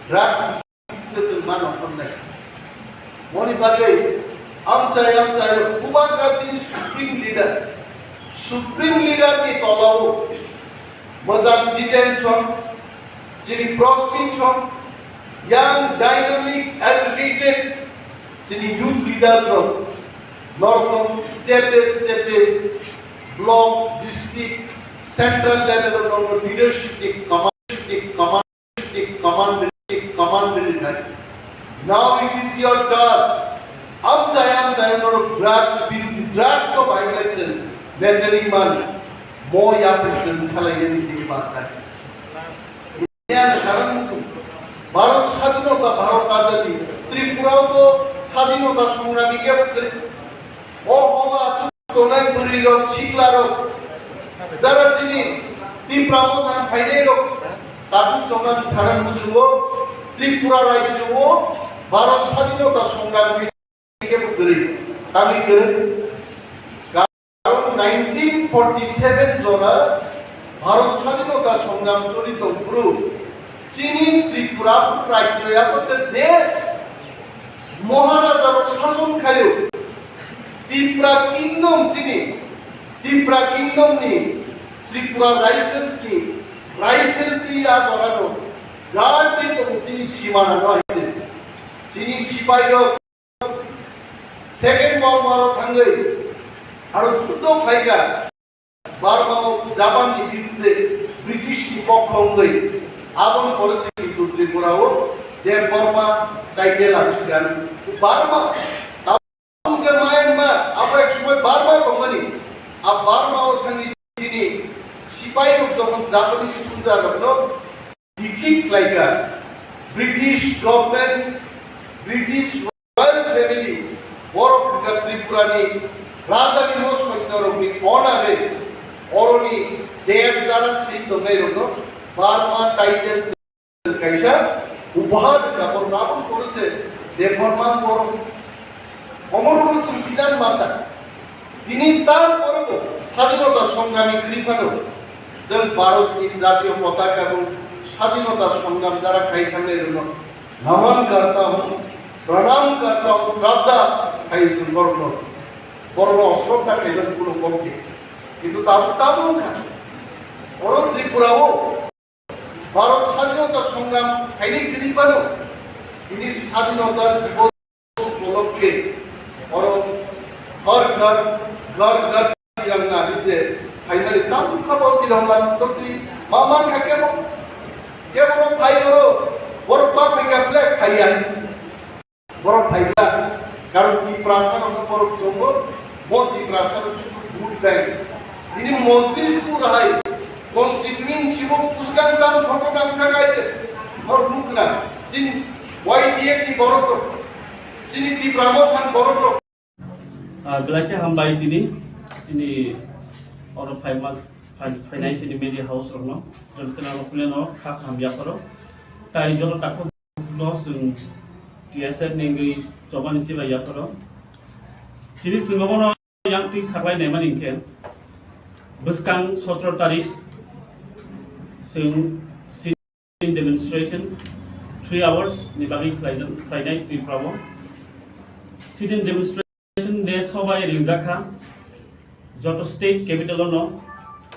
drugs se chwng ma nongkhornai. Moni bagwi amchai amchai bubagra chini supreme leader, supreme leader ni tolao Mojang Jiten song, chini Prostin song, young, dynamic, educated, chini youth leaders rok, norok step by step block, district, central level o norok leadership ni command, command, command, command. Now it is your turn. Amchai amchai norok drugs, drugs ko violation, naturing man. Mo yapri chwng salainani tini manthai. Yang saran muchung. Bharat sadhinota, Bharat azadi. Tripura o to sadhinota songrami kebo kwrwi. O homa achuk tongnai bwrwi rok, sikla rok. Jara chini Tipra mothang phainai rok. Tabuk chongnani saran muchungo Tripura rajyo o Bharat sadhinota songrami kebo kwrwi. Tamni kwrwi. Karon nineteen forty seven jora Bharat sadhinota songram choli tongphuru chini Tripura rajyo yakote de Maharaja rok sason khayo. Tipra Kingdom chini, Tipra Kingdom ni Tripura Rifles ni rifle twi a jora no guard de tong chini simana no hai de. Chini sipai rok Second World War o thangwi aro juddo khaikha Burma o Japan ni birudde British ni pokho wngwi aboni pore se kintu Tripura o Debbarma title abiskar. Burma, tabuk khe Myanmar, abo ek somoi Burma tongmani. A Burma o thangwi chini sipai rok jokhon Japanese soldier rok no defeat khlaikha, British government, British royal family, borok hwnkha Tripura ni raja ni no soitno rok ni honor e, oro ni deb jara sing tongnai rok no Burma title kaisa upahar hwnkha, borok aboni pore se Debbarma borok. Omo rok no chwng sinani manta. Tini tar pore bo sadhinota songrami kwrwi phano, chwng Bharat ni jatiyo potaka bo sadhinota songram jara khai thangnai rokno naman karta hum, pranam karta hum, shraddha khai chwng borokno, borokno shraddha khaimani kuno kok khe. Kintu tabuk tamo wngkha, oro Tripura o Bharat sadhinota songram khainai kwrwi phano, tini sadhinota dibos upolokhe oro ghar ghar, ghar ghar tiranga hinwi khainani tamo kha bo tiranga totwi ma mankha kebo, kebo no phai oro borok ma phaikha flag phaiya. Borok phaikha, karon Tiprasa rokno borok chongo, bo Tiprasa rok sudu vote bank. Bini mojlis pura hai, constituency bo bwskang tang photo tang kha kaide, borok nukna, chini Y T F ni borok rok. Chini Tipra Motha ni borok rok. Ah, belai khe hambai tini chini oro phaima, phai-, phainai chini media house rokno, joto chwla rok no kha kaham yapharo. Tai joto takhuk no chwng T S F ni wngwi chobani chibai yapharo. Chini chwng obono yang twi saklai naimani hinkhe bwskang sotro tarik chwng sit-in demonstration three hours ni bagwi khlaijak, khlainai Tripura o. Sit-in demonstration de sobai ringjak kha. Joto state capital o no,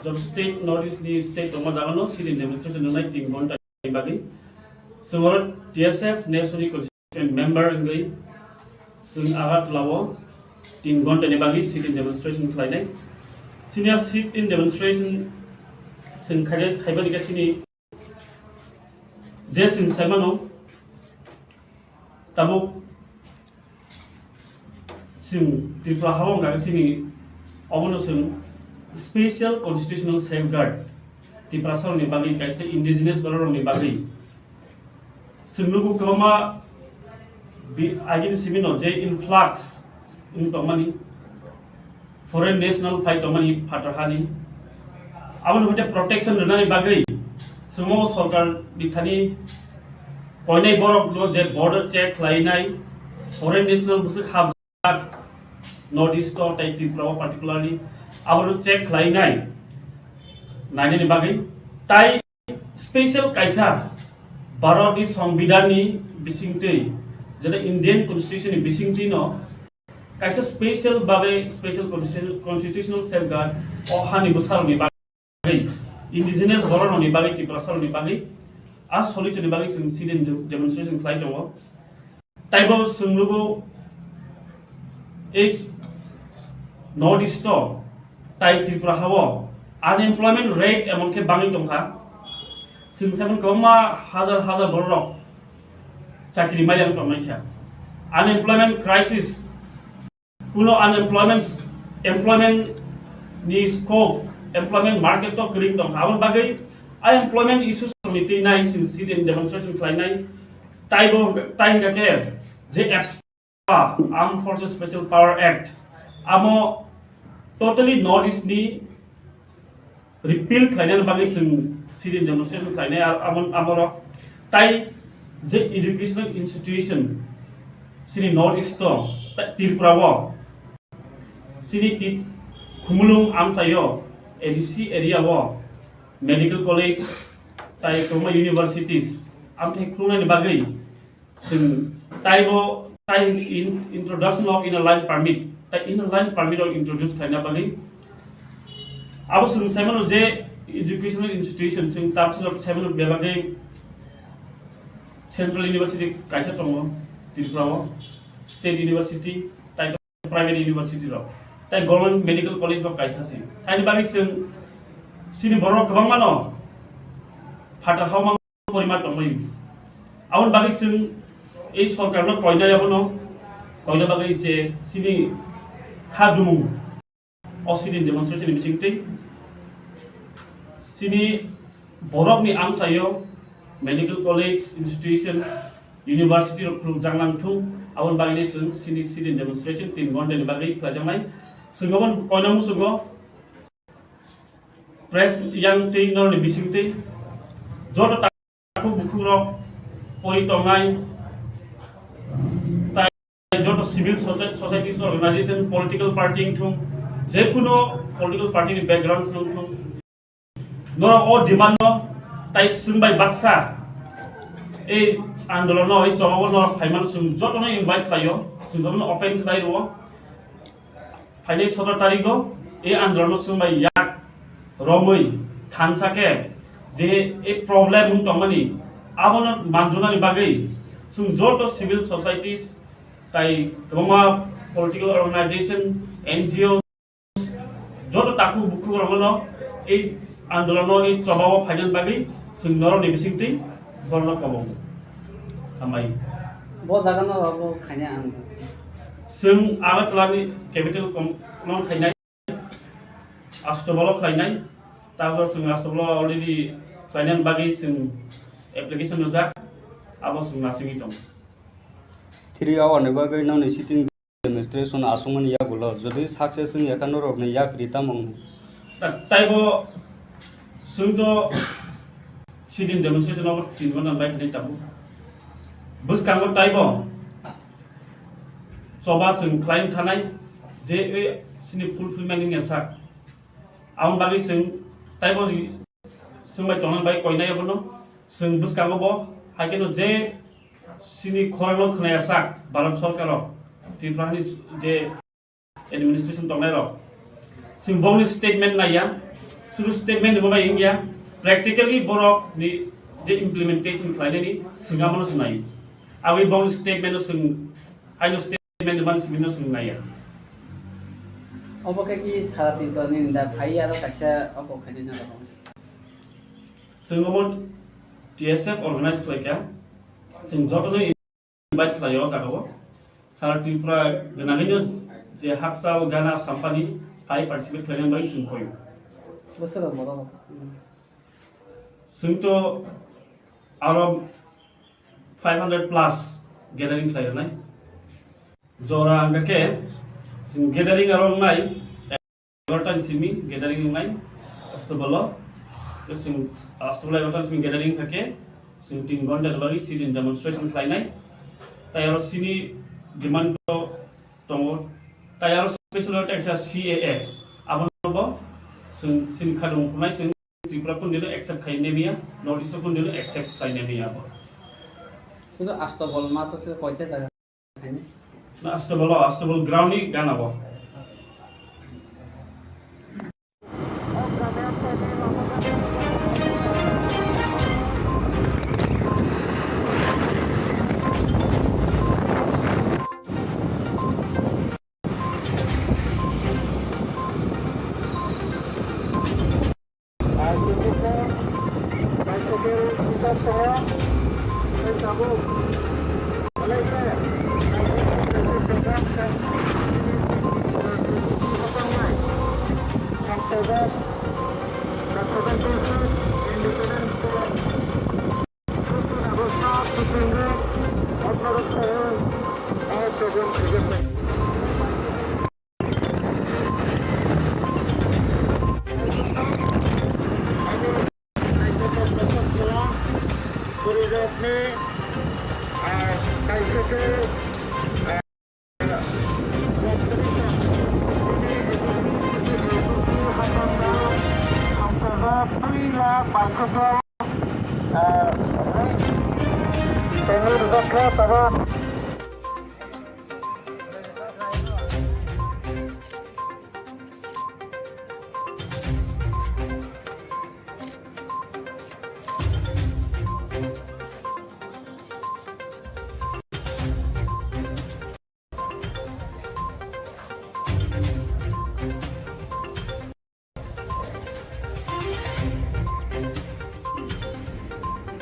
joto state North East ni state tongma jaga no sit-in demonstration wngnai tin ghonta ni bagwi. Chwng oro T S F National Constituent Member wngwi chwng Agartala o tin ghonta ni bagwi sit-in demonstration khlainai. Chini a sit-in demonstration chwng khaide-, khaibani khe chini je chwng saimano tabuk chwng Tripura ha wngkha chini obono chwng special constitutional safeguard Tiprasarokni bagwi kaisa indigenous bororokni bagwi. Chwng nugo kwbangma bi-, agini simino je influx wng tongmani, foreign national phai tongmani phatar hani. Aboni hoite protection rwnani bagwi chwngno sorkar ni thani koinai borok no je border check khlainai, foreign national bwswk hap North East o tei Tripura o particularly abono check khlainai nainani bagwi tai special kaisa Bharat ni Songbidan ni bisingtwi, jeta Indian Constitution ni bisingtwi no kaisa special babe special constitution-, constitutional safeguard o hani bwsarokni bagwi, indigenous bororokni bagwi, Tiprasarokni bagwi, a solution ni bagwi chwng sit-in de-, demonstration khlai tongo. Taibo chwng nugo ei North East o tai Tripura ha o unemployment rate emon khe bangwi tongkha. Chwng saimano kwbangma hazar hazar bororok chakri maiya wng tongmani kha. Unemployment crisis, kuno unemployment, employment ni scope, employment market to kwrwi tongkha. Aboni bagwi unemployment issues ni twi nai chwng sit-in demonstration khlainai. Taibo, tai hwnkha khe je Armed Forces Special Power Act, amo totally North East ni repeal khlainani bagwi chwng sit-in demonstration khlainai, ar-, amo, amorok tai je educational institution chini North East o, tai Tripura o, chini ti Khumulwng amchaio, A D C area o medical college tai kwbangma universities amthai khulungnani bagwi chwng taibo, tai in, introduction of inner line permit, tai inner line permit rok introduce khlaina bagwi. Abo chwng saimano je educational institution chwng tabuk saimano bebagwi Central University kaisa tongo Tripura o, State University, tai private university rok, tai government medical college rok kaisa se. Haini bagwi chwng chini borok kwbangma no phatar hao mang porima tongmani. Aboni bagwi chwng ei sorkar no koina yabono koina bagwi je chini kha dumung o sit-in demonstration ni bisingtwi chini borokni amchaio medical college, institution, university rok khulukjak nang thung, aboni bagwi chwng chini sit-in demonstration tin ghonta ni bagwi khlaijaknai. Chwng aboni koina muchungo press yang twi norni bisingtwi joto takhuk bukhukrok pori tongnai, tai joto civil soci-, societies organization, political party wngthung, jekuno political party ni background wngthung, norok o demand no tai chwng bai baksa ei andolon no, ei choba o norok phaimano chwng jotono invite khlaio, chwng jotono open khlai rwo. Phainai sotoro tarikgo e andolonno chwng bai yak romwi thansa khe je e problem wng tongmani abono manjunani bagwi chwng joto civil societies tai kwbangma political organization, N G O, joto takhuk bukhuk rokno e andolonno e chobao phainani bagwi chwng norokni bisingtwi borokno kobo. Hambai. Bo jagano abo khaina ang. Chwng Agartala ni capital kom-, no khainai. Astobalo khlainai, tabok chwng Astobalo already khlainani bagwi chwng application rwjak, abo chwng nasingwi tongo. three hour ni bagwi nokni sitting demonstration aswkmani yagulo, jodi success wngya kha norokni yapri tamo wngkha? Ta-, taibo chwngto sitting demonstration obo tin ghonta bai khwnwi tabuk. Bwskango taibo choba chwng khlai thanai je e chini fulfillment wngya sak. Aboni bagwi chwng taibo chwng bai tongnani bai koinai abono chwng bwskango bo, hai kheno je chini khorangno khwnaya sak Bharat Sorkaro Tripura ni je administration tongnai rok, chwng bongni statement naiya, suru statement ni bo bai wngya, practically borok ni je implementation khlainani chwng abono chwng nai, aboni bongni statement no chwng, aino statement ni man chwng no chwng naiya. Obo khe ki sara Tripura ni da phai aro kaisa oko khainai na rok. Chwng omo T S F organize khlaikha, chwng jotono invite khlaio o jagao. Sara Tripura gwnangwino je hakchal gana sampani phai participate khlainani bagwi chwng koyo. Bwswk rok borok. Chwngto aro five hundred plus gathering khlai rwnai. Jora hwnkha khe chwng gathering aro wngnai. Egarotan simi gathering wngnai Astabalo. Chwng Astabalo egarotan simi gathering kha khe chwng tin ghonta ni bagwi sit-in demonstration khlainai. Tai aro chini demand tongo. Tai aro special text C A A. Abono bo chwng chini khadung phunai chwng Tripura kundino accept khai nemiya, North East kundino accept khai nemiya bo. Sino Astabal ma to se koite jaga. Na Astabal, Astabal ground ni gana bo.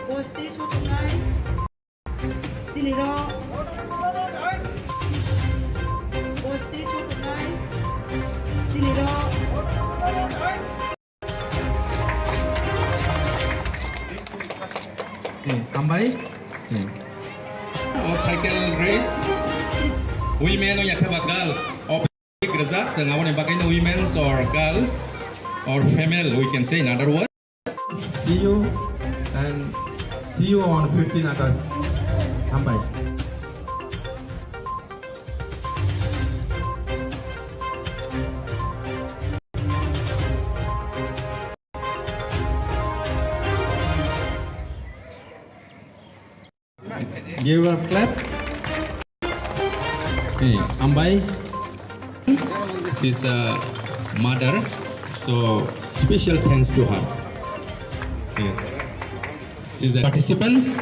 Bosti sotonai. Chini ro. Bosti sotonai. Chini ro. Hmm, hambai. Hmm. O cycle race. Women o yakhe ba girls. Rijak, chwng aboni bagwi no women's or girls or female, we can say in other words. See you and see you on fifteen August. Hambai. Give a clap. Hey, Ambai. She's a mother, so special thanks to her. Yes. She's the participants.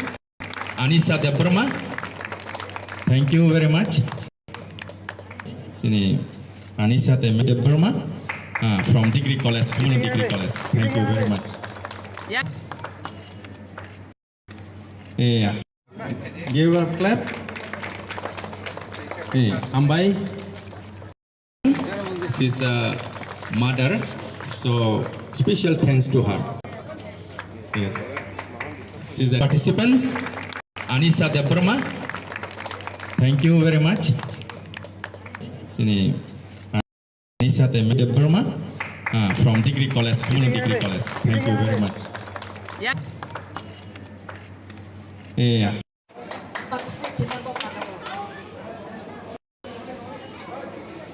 Anisa Debbarma. Thank you very much. Sini Anisa Debbarma, ah, from Degree College, Khumulwng Degree College. Thank you very much. Yeah. Yeah. Give a clap. Hey, Ambai. She's a mother, so special thanks to her. Yes. She's the participants, Anisa Debbarma. Thank you very much. Sini, ah, Nisha Teme Debbarma, ah, from Degree College, Khumulwng Degree College. Thank you very much. Yeah.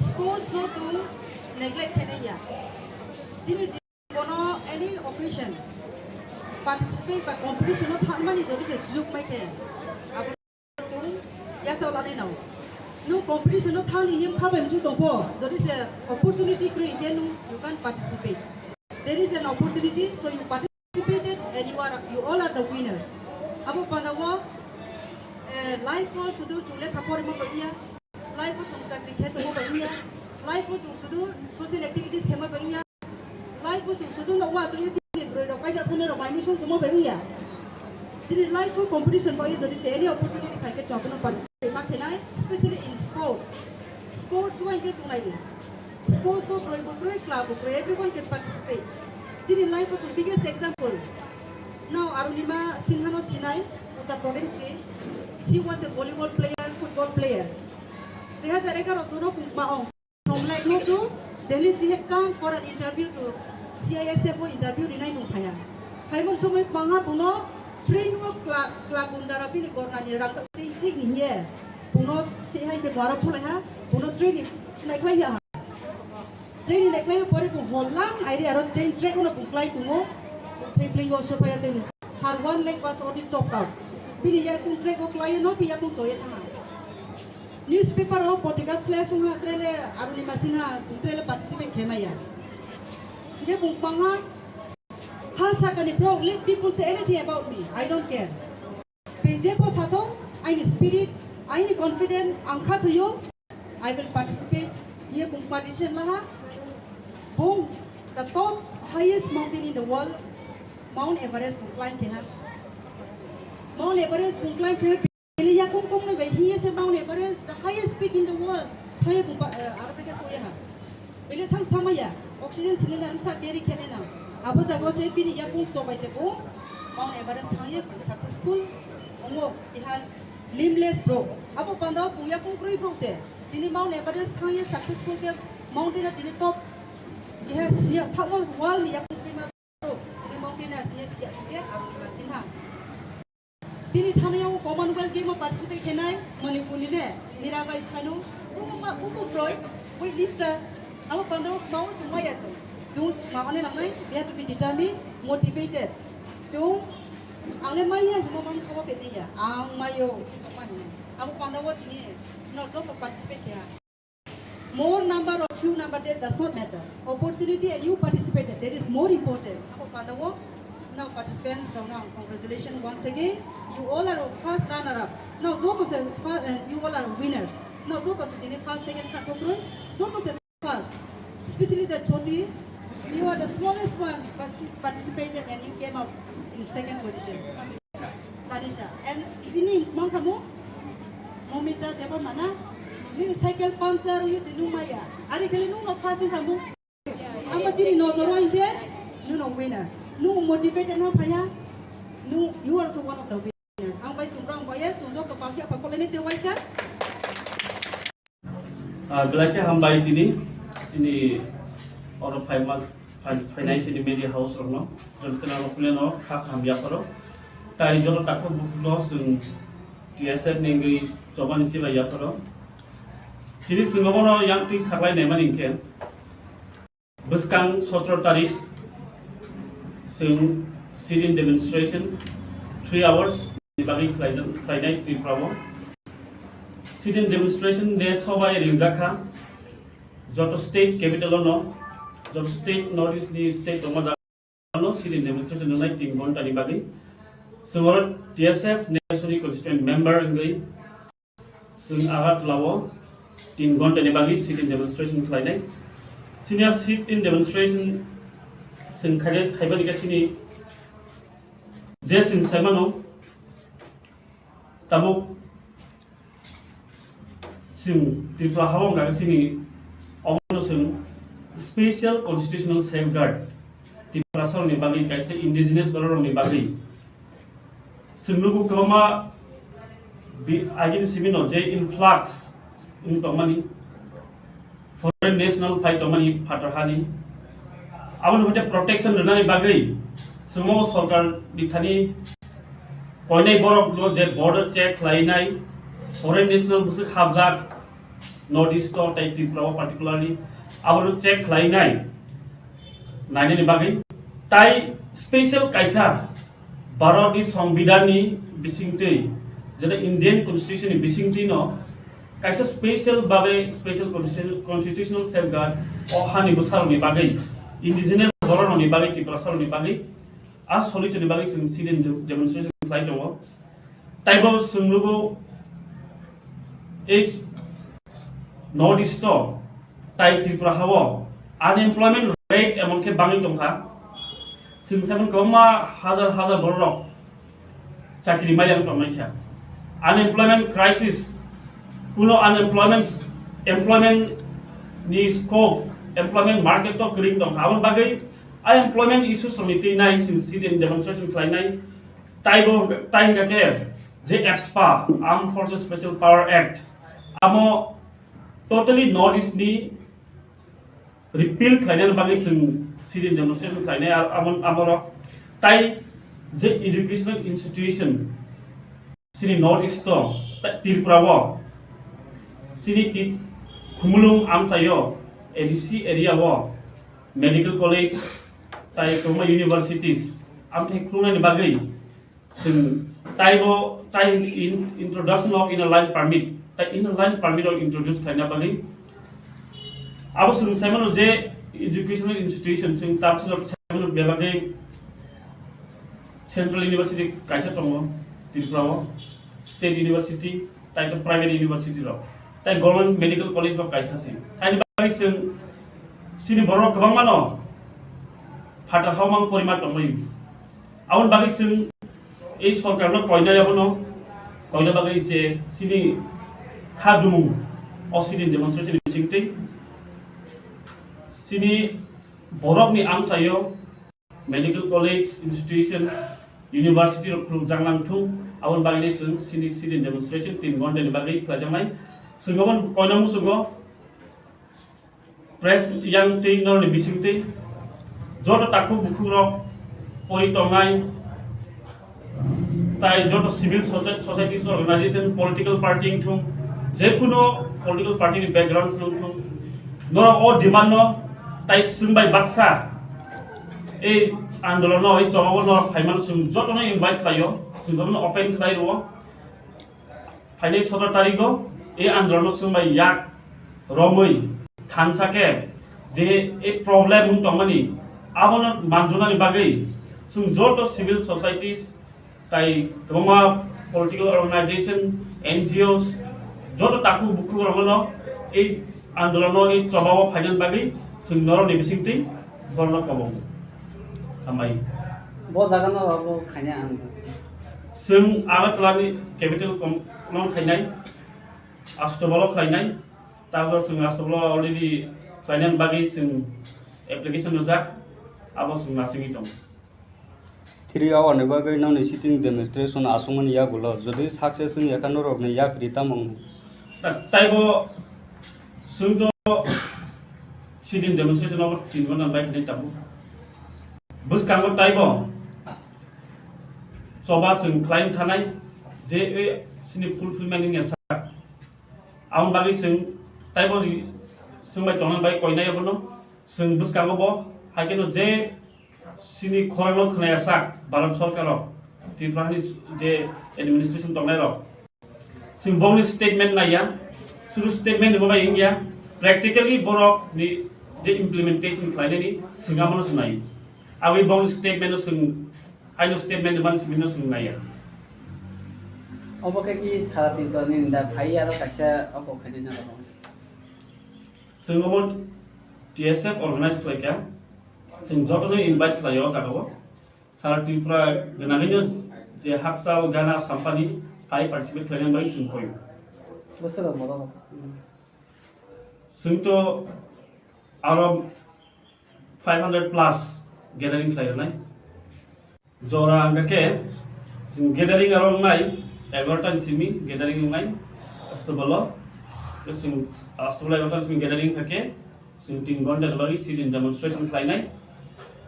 Sports no to neglect khe nai ya. Chini jibon no any occasion participate ba competition no thangmani jodi se sujuk mai khe, abo chung ya chau lanai nao. Nung competition no thangni him kha bai mchu tongpho, jodi se opportunity kwrwi khe nung you can participate. There is an opportunity, so you participated and you are, you all are the winners. Abo panda o, eh, life o sudu chung lekha porima bai ya. Life o chung chakri khe tongma bai wngya, life o chung sudu social activities khema bai wngya, life o chung sudu no wa chung chini broi rok kaisa thani rok bai misong tongma bai wngya. Chini life o competition bai jodi se any opportunity phai khe chung abono participate ma khenai, especially in sports. Sports o hwnkhe chung nai di. Sports o broi bo broi, club bo broi, everyone can participate. Chini life o chung biggest example. Now Arunima Sinha no sinai, Uttar Pradesh ni. She was a volleyball player, football player. Dui hajar egaroh sono kungma ong. From Lucknow to Delhi, she had come for an interview to C I S F o interview rinai nung phaya. Phaimon somoi kwbangma buno train o kla, kla gunda rok bini gornani rang tak chei sek ni hiye. Buno se hai ke baro phulai ha, buno train ni naikhlai ha. Train ni naikhlai pore bo hol lang airi aro train track no bung klai tungo. Thei play o se phaya tei har one leg pass oti chop out. Bini yakung track o klai no, bi yakung choye thang. Newspaper o, potika flash wngha, trele Arunima Sinha, trele participate khe maya. Hingke bung kwbangma ha sakani bro, let people say anything about me, I don't care. Beng jepho sathok, aini spirit, aini confident, ang kha thwiyo, I will participate. Ye bung participate laha, bung the top highest mountain in the world, Mount Everest bung climb khe ha. Mount Everest bung climb khe Bini yakung kung ni bai hiye se Mount Everest, the highest peak in the world. Thoye bung ba, eh, aro bini ke soya ha. Bini thang sama ya, oxygen cylinder msa carry khe nai na. Abo jaga se bini yakung chobai se bung Mount Everest thang ye successful. Ongo ihal limbless bro. Abo panda bung yakung kroi bro se. Tini Mount Everest thang ye successful ke mountain a tini top. Ihal siya thang world ni yakung kroi ma bro. Tini mountaineer siya siya ke aro ni ma sinha. Tini thani o Commonwealth Game o participate khenai Manipur ni ne Mirabai Chanu, buku ma, buku broi, weight lifter, abo panda o ma o chung maya to. Chung ma one nangnai, we have to be determined, motivated. Chung ang le maya himo man khawa ke niya, ang mayo, chung ma hine. Abo panda o tini no joto participate khe. More number or few number, that does not matter. Opportunity and you participated, that is more important. Abo panda o now participants rok no congratulations once again. You all are first runner up. Now joto se fir-, eh, you all are winners. Now joto se tini first, second kha kokroi. Joto se first. Especially the Choti, you are the smallest one, but she's participated and you came up in second position. Tanisha. And bini mangkhamu Momita Debbarma na, nini cycle puncture ye se nung maya. Ari khali nung no first wngkhamu. Ama chini nojoro hingke nung no winner. Nung motivated no phaya. Nung, you are also one of the winners. Ang bai chumrang bai ye, chumjok to pangki apa kolene te waisa. Ah, belai khe hambai tini chini oro phaima, phai-, phainai chini media house rokno, joto chwla rok kuleno kha kaham yapharo. Tai joto takhuk bukhukno chwng T S F ni wngwi chobani chibai yapharo. Chini chwng obono yang twi saklai naimani hinkhe, bwskang sotro tarik chwng sit-in demonstration three hours ni bagwi khlaijak, khlainai Tripura o. Sit-in demonstration de sobai ringjak kha. Joto state capital o no, joto state North East ni state tongma jaga no sit-in demonstration wngnai tin ghonta ni bagwi. Chwng oro T S F Neshwari constituent member wngwi chwng Agartala o tin ghonta ni bagwi sit-in demonstration khlainai. Chini a sit-in demonstration chwng khai-, khaibani khe chini je chwng saimano tabuk chwng Tripura ha o wngkha khe chini omono chwng special constitutional safeguard Tiprasarokni bagwi kaisa indigenous bororokni bagwi chwng nugo kwbangma Bi-, agini simi no je influx wng tongmani, foreign national phai tongmani phatar hani, aboni hoite protection rwnani bagwi chwngno sorkar ni thani koinai borok no je border check khlainai, foreign national bwswk hapjak North East o tei Tripura o particularly abono check khlainai nainani bagwi tai special kaisa Bharatni Songbidanni bisingtwi, jeta Indian Constitution ni bisingtwi no kaisa special babe special constitu-, constitutional safeguard o hani bwsarokni bagwi, indigenous bororokni bagwi, Tiprasarokni bagwi, a solution ni bagwi chwng sit-in de-, demonstration khlai tongo. Taibo chwng nugo ei North East o tai Tripura hao unemployment rate emon khe bangwi tongkha. Chwng saimano kwbangma hazar hazar bororok chakri maiya wng tongmani kha. Unemployment crisis, kuno unemployment, employment ni scope, employment market to kwrwi tongkha. Aboni bagwi unemployment issue songni twi nai chwng sit-in demonstration khlainai. Taibo, tai hwnkha khe je AFSPA, Armed Forces Special Power Act, amo totally North East ni repeal khlainani bagwi chwng sit-in demonstration khlainai, ar amo, amorok tai je educational institution chini North East o, tai Tripura o, chini ti Khumulwng amchaio, A D C area o medical college tai kwbangma universities amthai khulungnani bagwi chwng taibo tai in-, introduction of inner line permit, tai inner line permit rok introduce khlaina bagwi. Abo chwng saimano je educational institution chwng tabuk saimano bebagwi Central University kaisa tongo Tripura o, State University, tai to private university rok, tai Government Medical College rok kaisa se. Haini bagwi chwng chini borok kwbangma no phatar hao mang porima tonglaio. Aboni bagwi chwng ei sorkarno koina yabono, koina bagwi je chini kha dumung o sit-in demonstration bisingtwi chini borokni amchaio medical college, institution, university rok khulukjak nang thung, aboni bagwi chwng chini sit-in demonstration tin ghonta ni bagwi khlaijaknai. Chwng aboni koina muchungo press yang twi norni bisingtwi joto takhuk bukhukrok pori tongnai, tai joto civil soci-, societies organization, political party wngthung, jekuno political party ni background wngthung, norok o demand no tai chwng bai baksa ei andolon no, ei choba o norok phaimano chwng jotono invite khlaio, chwng jotono open khlai rwo. Phainai sotoro tarikgo e andolonno chwng bai yak romwi thansa khe je e problem wng tongmani abono manjwnani bagwi chwng joto civil societies tai kwbangma political organization, N G Os, joto takhuk bukhuk rokno e andolonno e chobao phainani bagwi chwng norokni bisingtwi borokno kobongo. Hambai. Bo jagano abo khaina ang. Chwng Agartala ni capital com-, no khainai, Astabalo khlainai, tabok chwng Astabalo already khlainani bagwi chwng application rwjak, abo chwng nasingwi tongo. Three hour ni bagwi nokni sitting demonstration aswkmani yagulo, jodi success wngya kha norokni yapri tamo wngmani? Ta-, taibo chwng to sitting demonstration obo tin ghonta bai khainai tabuk. Bwskango taibo choba chwng khlai thanai je e sini fulfillment wngya sak. Aboni bagwi chwng taibo chwng bai tongna bai koinai abono chwng bwskango bo hai kheno je sini khorangno khwnaya sak Bharat Sorkar rok, Tripura ni je administration tongnai rok. Chwng bongni statement naiya, suru statement ni bo bai wngya, practically borok ni je implementation khlainani chwng abono chwng naio. Aboni bongni statement no chwng, aino statement ni mani simi no chwng naiya. Obo khe ki sara Tripura ni da phai aro kaisa obo khainai na rok. Chwng obo T S F organize khlaikha, chwng jotono invite khlaio o jagao. Sara Tripura gwnangwino je hakchal gana sampani hai participate khlainani bagwi chwng koyo. Bwswk rok borok. Chwng to aro five hundred plus gathering khlai rwnai. Jora hwnkha khe chwng gathering aro wngnai Egarota ni simi gathering wngnai Astobalo. Chwng Astobalo egarota ni simi gathering kha khe chwng tin ghonta ni bagwi sit-in demonstration khlainai.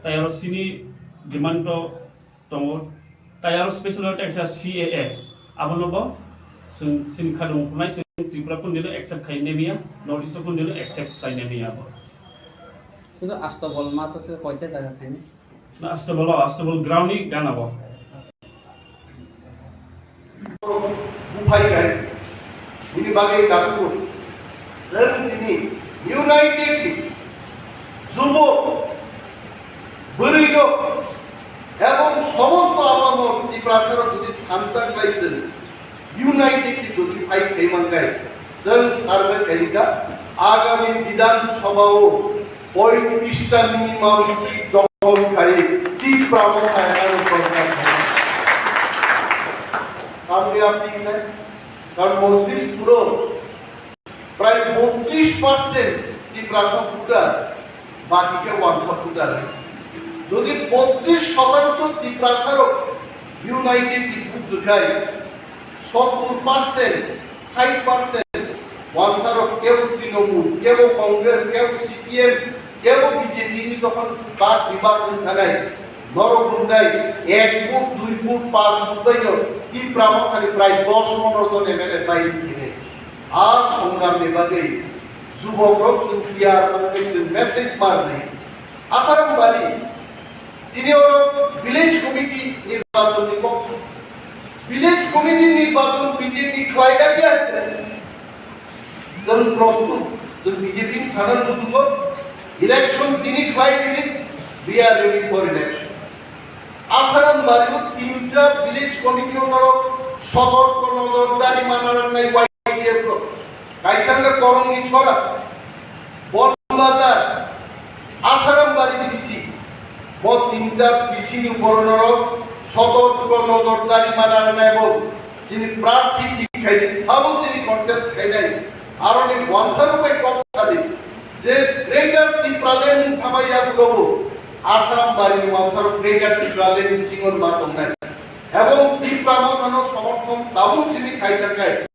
Tai aro chini demand to tongo. Tai aro special kaisa C A A, abono bo chwng chini khadung phunai chwng Tripura kundino accept khai nemiya, North East kundino accept khai nemiya bo. Sudu Astobal ma to se koita jaga khaini? Na Astobal, Astobal ground ni gana bo. Buphai kai, bini bagwi gakugo. Chwng tini unitedly, jubok, bwrwi rok, ebong somosto abamon Tiprasa rok jodi thansa khlai chwng unitedly jodi fight khai man kai, chwng survey khai kha, agami Bidhan Sabha o poitrish ta minimum seat dokhol khai Tipra Motha ekano sorkar khai. Kamiyab di khai, karon North East puro prai botris percent Tiprasa voter, baki khe wansa voter. Jodi botris shotangsho Tiprasa rok unitedly vote rwkhai, sottur percent, sait percent wansa rok kebo Trinamool, kebo Congress, kebo C P M, kebo B J P ni jokhon bak bibak wng thanai, norok wngnai ek vote, dui vote, panch vote bai no Tipra Mothani prai dos pondro jon M L A bai rwkhinai. A songram ni bagwi jubok rok chwng P R bagwi chwng message ma rwnai. Asarambari, tini oro village committee nirbachon ni kok. Village committee nirbachon B J P khlai da kya? Chwng prostut, chwng B J P ni sana nujugo, election tini khlai tini, we are ready for election. Asarambari o tinta village committee o norok sotorko nojordari mana rwnai Y T F rok. Kaisa wngkha Korongwi Chora, Bonbazar, Asarambari B C. Bo tinta B C ni borok norok sotorko nojordari mana rwnai bo chini prarthi thik khaidi, sabo chini contest khainai. Aroni wansa rwbai kok sadi je Greater Tipraland ni thamai yagulogo Asarambari ni wansa rok Greater Tipraland ni bisingo ma tongnai. Ebong Tipra Mothano somorthon tabuk simi khai thangkai.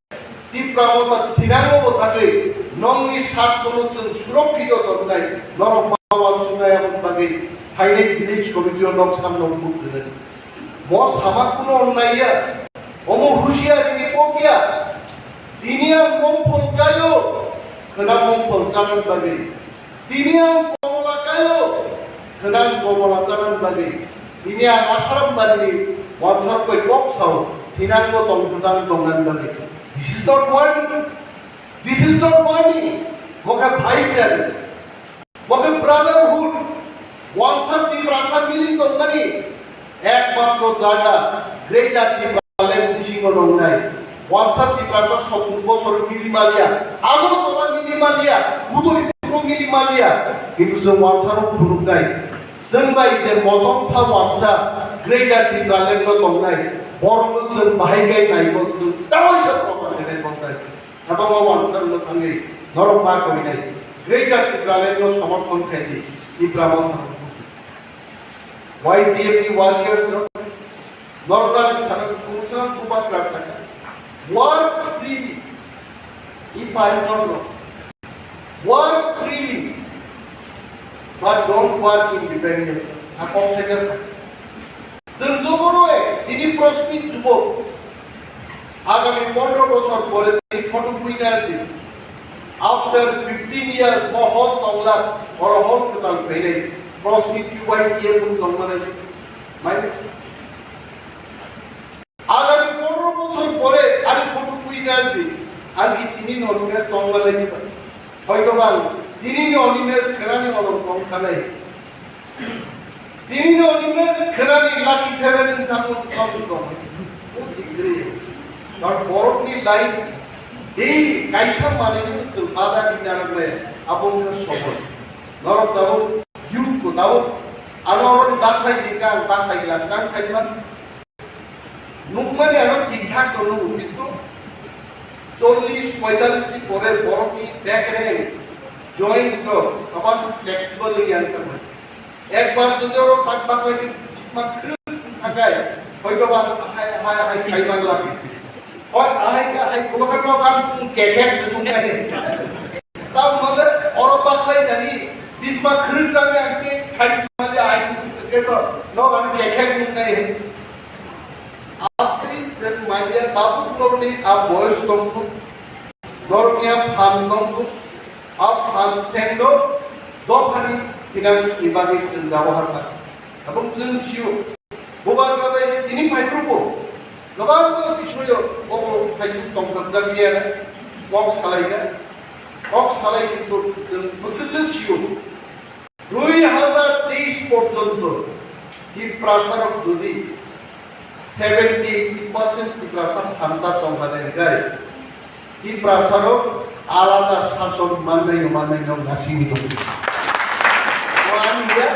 Tipra Motha thinango bo thangwi nongni sat kono chwng surokkito tongnai. Norok ma wansungnai aboni bagwi phainai village committee o nok samno buk rwnai. Bo sama kuno onnai ya. Omo husiari ni pok ya. Tini ang mongphol kaio, khwnang mongphol chanani bagwi. Tini ang komola kaio, khwnang komola chanani bagwi. Tini ang Asarambari ni wansa rwbai kok sao, thinango tong bwsang tongnani bagwi. This is not money. This is not money. Bo khe bhaichari. Bo khe brotherhood, wansa Tiprasa mili tongmani ekmatro jaga Greater Tipraland bisingo nongnai. Wansa Tiprasa sottur bosor mili maliya, Agartala mili maliya, Udaipur mili maliya, kintu chwng wansa rok phunuknai. Chwng bai je mojongsa wansa Greater Tipraland o tongnai, borokno chwng bahai khe naibo chwng tawaisa proman khe nai tongnai. Abo o wansa rwno thangwi norok ma koinai. Greater Tipraland no somorthon khai di. Tipra Motha. Y T F ni warriors rok norok ang sana khungsa bubagra saka. Work freely. If I don't know. Work freely. But don't work independently. Akok theke sa. Chwng jotono tini prospit jubok agami pondro bosor pore tini photo buina di. After fifteen years bo hol tongla, oro hol kwtal phainai. Prospit Y T F tongmani. Mai agami pondro bosor pore ani photo buina di. Ani tini no mes tongla lai. Hoito ba tini ni oni mes kherani olong tong khanai. Tini ni oni mes kherani lucky seven ni tamo tong tong. O degree. Tar borok ni life daily kaisa mani ni chwng bada di narak le abo ni sobon. Norok tamo youth ko tamo ano oro ni bathai di kang bathai lang kang sai man. Nukmani ano thik thak to nukgo, kintu chollish, poitallish ni pore borokni back rank, joints rok, abas flexible area ni tamo. Ekbar jodi oro tak baklai ni bisma khrip thakai, hoito ba ahai, ahai, ahai, khai bangla. Hoi, ahai ka, hai, kulo kan no kan kung kekek se kung kani. Tamo mane, oro paklai jani, bisma khrik jani ang ke khai jani ai kung se keto, no kan kekek kung kani. Atwi jeng manya babu tongni a boyos tongkuk, norokya phan tongkuk, a phan sengno dophani thinang ni bagwi chwng dawa harkha. Abong chwng sio, bubagra bai tini phaikruko, kwbangma bisoyo obo saichung tongthokjakya, kok salaikha, kok salai kintu chwng bwswkno sio. Dui hazar teis porjonto Tiprasarok jodi seventy eighty percent Tiprasa thansa tongkha de hwnkhe, Tiprasarok alada sason mannai mannai no nasingwi tongo. Bo ani ya,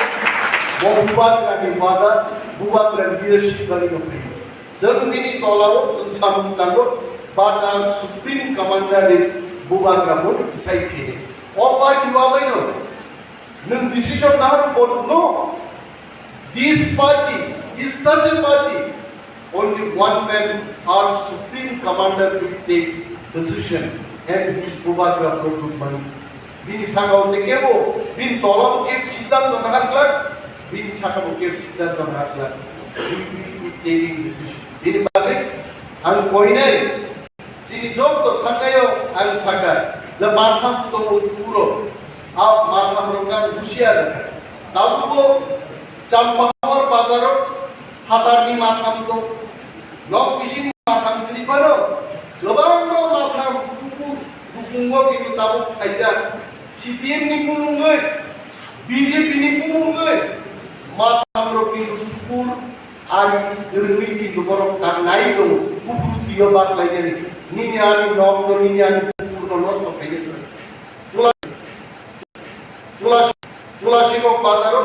bo bubagrani wada, bubagrani leadership bagwi no phaio. Chwng bini tolao chwng samung tango, but the Supreme Commander is bubagra bo decide khe. O party wabaino nwng decision naharw, but no, this party is such a party, only one man, our Supreme Commander will take decision and his bubagra product money. Bini sakao tei kebo, bini tolao kebo siddhanto nahar glak, bini sakao kebo siddhanto nahar glak. We will be taking decision. Bini bagwi ang koinai, chini jotto thangnaio ang saka, le matham tongo puro, a mathamrokno ang husiar rwkha. Tabukbo Champahor bazaro phatarni matham tong, nok bising matham kwrwi phano, kwbangma matham kuphur bukungo kintu tabuk phaijak. C P M ni bumungwi, B J P ni bumungwi, mathamrok kintu kuphur ari kwrwngwi kintu borok tangnai tongo, kuphur twiyo baklainani, nini ani nokno, nini ani kuphurno nosto khainani. Tula-, Tula-, Tulasikok bazaro,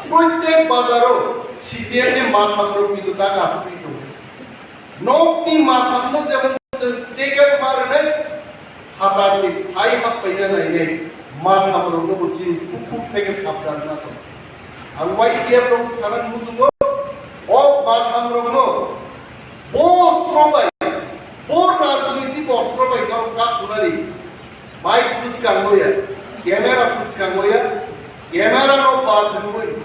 proitek bazaro C P M ni mathamrok kintu tak asugwi tongo. Nokni mathamno jemon chwng tekak ma rwnai, phatarni phai happaina nainai mathamrokno bo chini kuphur theke sabdan na tongo. Ang Y T F rok sana muchungo, o mathamrokno bo ostro bai, bo rajnitik ostro bai kok kasunani. Mic bwskango ya, camera bwskango ya, camera no bad rwui,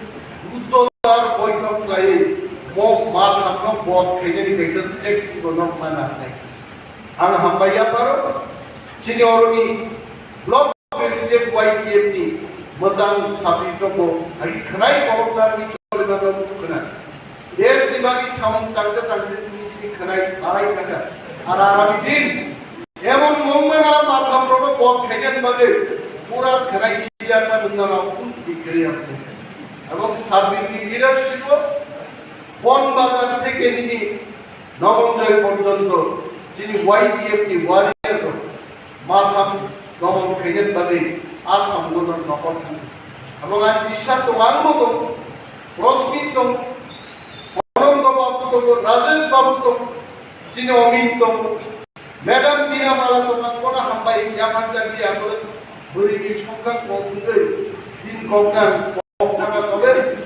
Buddho dar boithok khlaiwi, mo mathamno bod khainani kaisa script bo nok mana nai. Ang hambai yapharo, chini oroni block president Y T F ni mwchang sapi tongo, agi khwnai borok narni choliba no khwna. Desh ni bagwi samung tangte tangte tini tini khwnai bahai kaka. Ar agami din emon mongmana mathamrokno bod khainani bagwi pura khwnai siyakna nungnano un bikri yapte. Ebong sabirni leadership o Bon Bazar theke nini Nobonjoy porjonto chini Y T F ni warrior rok matham domon khainani bagwi a samungo no nokol thangsi. Abo ani biswas tongo, ang bo tongo, Rosmit tongo, Anando babu tongo, Rajesh babu tongo, chini Omit tongo, Madam Bina Mala tongo, ang bono hambai yapharjakdi asole bwrwini songkrak kok wngwi bini koknang. Tama tobe,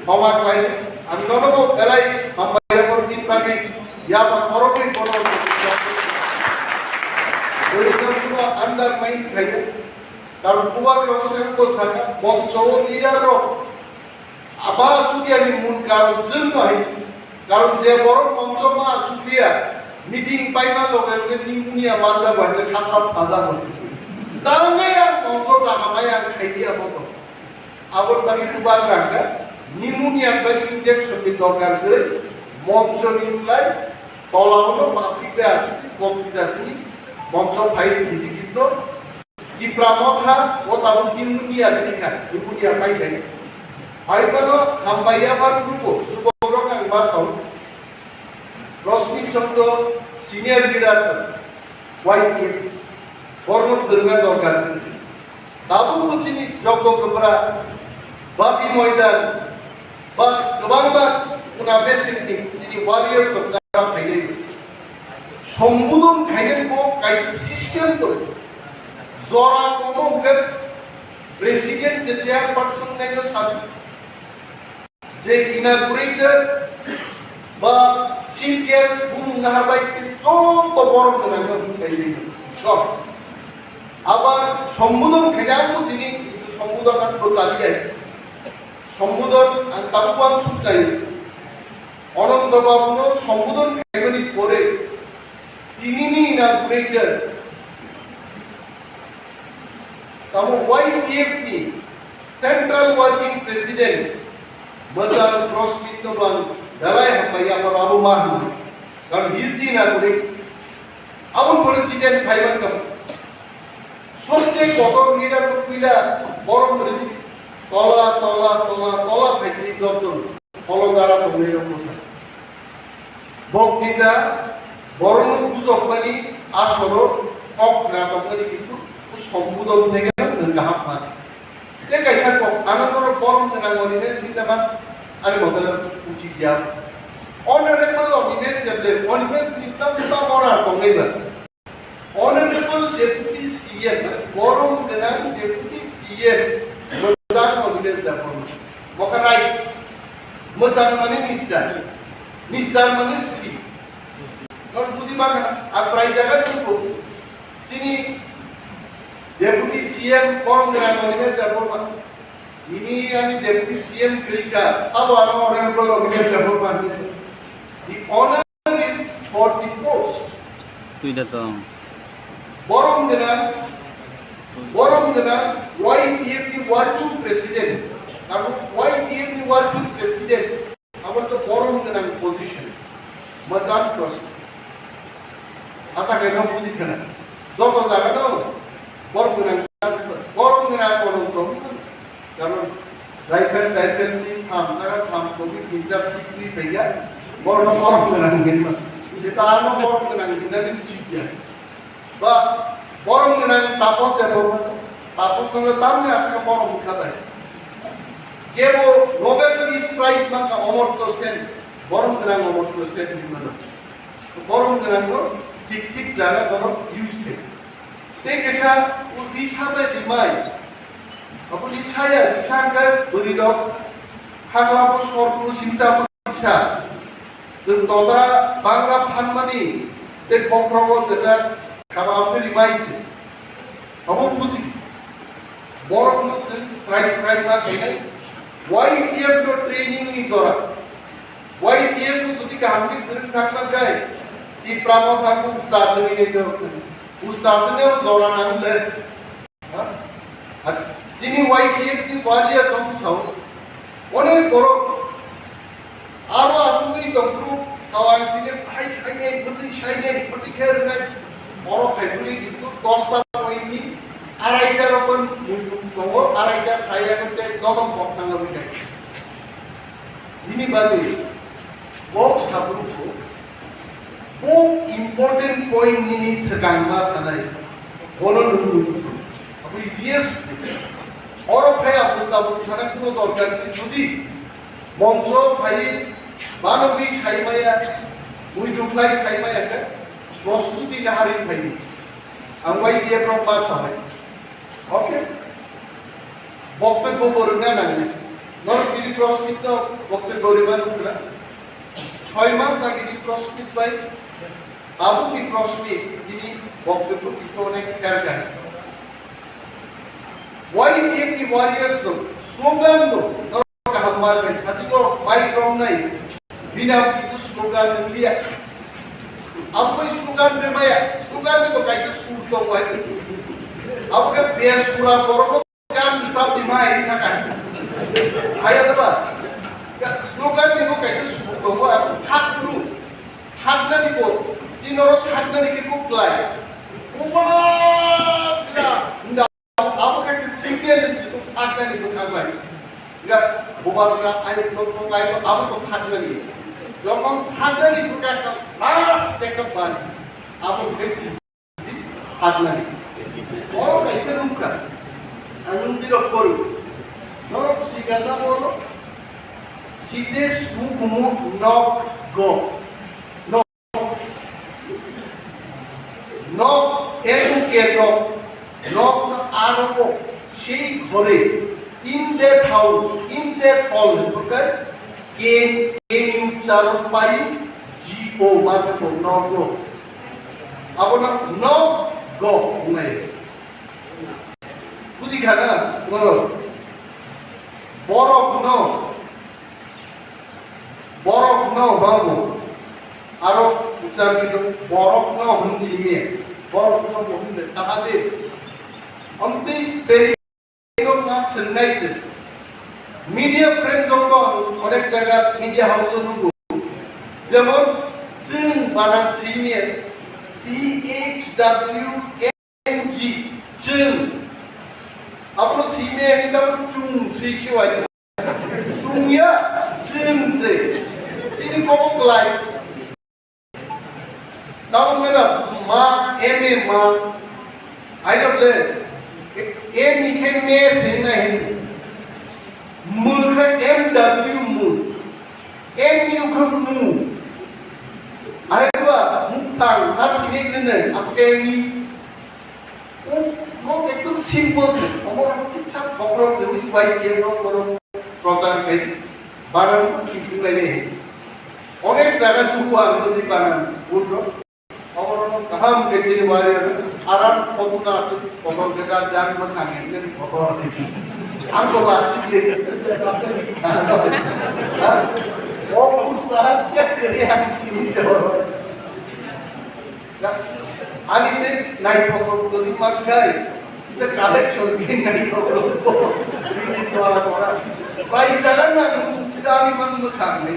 toma khlai, ang nono bo belai hambai ya bor tin pagi, ya ba korokwi bono. Bwrwi no suno andar main khlai, karon bubagra rok se bo saka, mongso o leader rok, aba sudia ni mun karon jwng no hai, karon je borok mongso ma sudia, meeting paima loge loge pneumonia manja bo hai khe thap thap saja bo. Tangai ang mongso ta hamai ang khai dia bo. Aboni bagwi bubagra hwnkha pneumonia bai injection ni dorkar kwrwi, mongso ni slai tolao no maphik da aswk, kok da aswk ni mongso phai rwdi kito. Tipra Motha o tabuk pneumonia kwrwi kha, pneumonia pai bai. Phai phano hambai yaphar grupo, jubokrok ang basao. Rosmit Chokto, senior leader, Y P F, borno kwrwngna dorkar. Tabuk bo chini Jogdo Kwbra, Bati Moidan, ba kwbangma kuna besengni chini warriors rok jara phainai. Sombudon khainani bo kaisa system tongo. Jora komo hwnkhe president je chairperson naino sadi. Je inaugurator, Ba chief guest bumung nahar bai tei joto borok gwnang no bwsai ri. So, abar sombodon khaina ang bo tini, kintu sombodon ang bo chaliya. Sombodon ang tabuk ang suk chai. Anando Babu no sombodon khaimani pore tini ni inaugurator Tamo Y T F ni Central Working President Major Prosmit no bang dalai hambai yapar abo ma hwnwi. Karon his din aguri aboni pore chiten phaiban kam. Sobse kotor leader no puila borom ridi tola, tola, tola, tola phaidi jotto. Holo dara tongwi rok bwsa. Bok nita borokno bujokmani asoro kok khna tongmani kintu sombodon theke nwng kaham mani. Tei kaisa kok ano borok borom gwnang mani ne sinta man ani model uchi ya. Honorable Animesh Chebde, Animesh ni tam tam ora tongwi ba. Honorable Deputy C M, borom gwnang Deputy C M, mwchang Animesh Debbarma. Boka right. Mwchang mani Mister. Mister mani Sri. Nor buji maka, a prai jaga ni bo. Chini Deputy C M borom gwnang Animesh Debbarma. Nini ani Deputy C M kwrwi kha, sabo ano Honorable Animesh Debbarma. The honor is for the post. Twi da tong. Borom gwnang, borom gwnang Y T F ni working president. Abo Y T F ni working president. Abo to borom gwnang position. Majang post. Asa kaino buji khana. Joto jaga no borom gwnang, borom gwnang borom tong. Karon rifle, rifle ni tham, saka tham, kobi tinta sikri paiya, borno borom gwnang hinma. Jeta ano borom gwnang hinma ni sikya. Ba borom gwnang Tapos Debbarma, Tapos no tamni aska borom khabai. Kebo Nobel Peace Prize mangka Amartya Sen, borom gwnang Amartya Sen hinma. Borom gwnang no thik thik jaga borom use khe. Tei kaisa risa bai rimai. Abo risa ya, risa hwnkhe bwrwi rok hakla bo sor phuru simsa bo risa. Chwng todra bangra phanmani tei bokhrogo jeta khabam khe rimai se. Abo buji. Borok no chwng srai srai ma khainai. Y T F no training ni jora. Y T F no jodi kaham khe swrwng thangma khe, Tipra Motha khe ustad wngwi nai tong. Ustad wngwi jora nang le. Ha? Ar chini Y T F ni warrior tong sao. Onek borok aro asugwi tong phuru sao ang tini phai sainai, bwtwi sainai, bwtwi khe rwnai. Borok khai phuri kintu dosta point ni araita rokon muitu tongo, araita saya khe tei dono kok tangwi nai. Bini bagwi kok sabrukgo bo important point nini swkang ma sanai, bono nuknwi. Abo yes, oro phai abul tabul sana kuno dorkar ni, jodi moncho phai banogwi saimaya, muiduk lai saimaya khe prostuti naharwi phaidi. Ang Y T F rok ma sanai. Okay. Boktobbo bo rwna nangnai. Norok tini Prosmit no boktobbo rwma nukla. Choi mas age ni Prosmit bai tabuk ni Prosmit tini boktobbo tito nai kher kha. Y T F ni warriors rok slogan no norok kaham mar bai. Hati ko mic rok nai. Bina itu slogan yang dia. Abo slogan be maya, slogan ni bo kaisa sur tong bai. Abo ke bes pura borok gan bisa di mai na kan. Aya da ba. Ya, slogan ni bo kaisa sur tong bai, abo thak guru. Thak na ni bo, tinoro thak na ni ke kuk lai. Uba, tidak, tidak. Abo khe signal ni chutung thaknani bwkhak bai. Ya, bubar na ai no no ai no abo to thaknani. Jokon thaknani bwkhak last step bai. Abo khe si thaknani. Oro kaisa nukha. Ang nung dirok koru. Norok sigana oro. Site sukumu nok go. Nok educate rok, nok aro sei ghore, in that house, in that hall, okay? K N, N U charo pai, G O ma khe bo nogo. Abono nogo wngnai. Buji kha na, norok? Borok no, borok no babu. Aro uchar bidu borok no hwn simi. Borok no bo hwn de, taha de. Amtwi spelling no ma swngnai chwng. Media friend jong no onek jaga media house o nugo. Jemon chwng banan simi C H W N G, chwng. Abono simi ani tamo chung si si wai. Chungya, chwng se. Chini kobo klai. Tamo meda ma, M A ma. Aino ble, M ni khe me se na hin. Mu khe M W mu. M U khe mu. Aino ba, mu thang, ha sini kene, apke ni. O, no, ekdom simple se. Omo rok kisa bokrok de wi bai ke no, no, prochar kai. Banan ko thik thik lai ne. Onek jaga dugu ang to di banan. Bul rok. Omo rok kaham ke chini wari aram kotu na se. Kotor ke da jan ma thang ne kotor. Ang ko la si ke. O, ustad ke ke ang sini se. Ani te naithok rok toni mankhai, se collection ni naithok rok bo. Bini chwla kora. Bai jalan na nung sida ani mang mwkhang ni.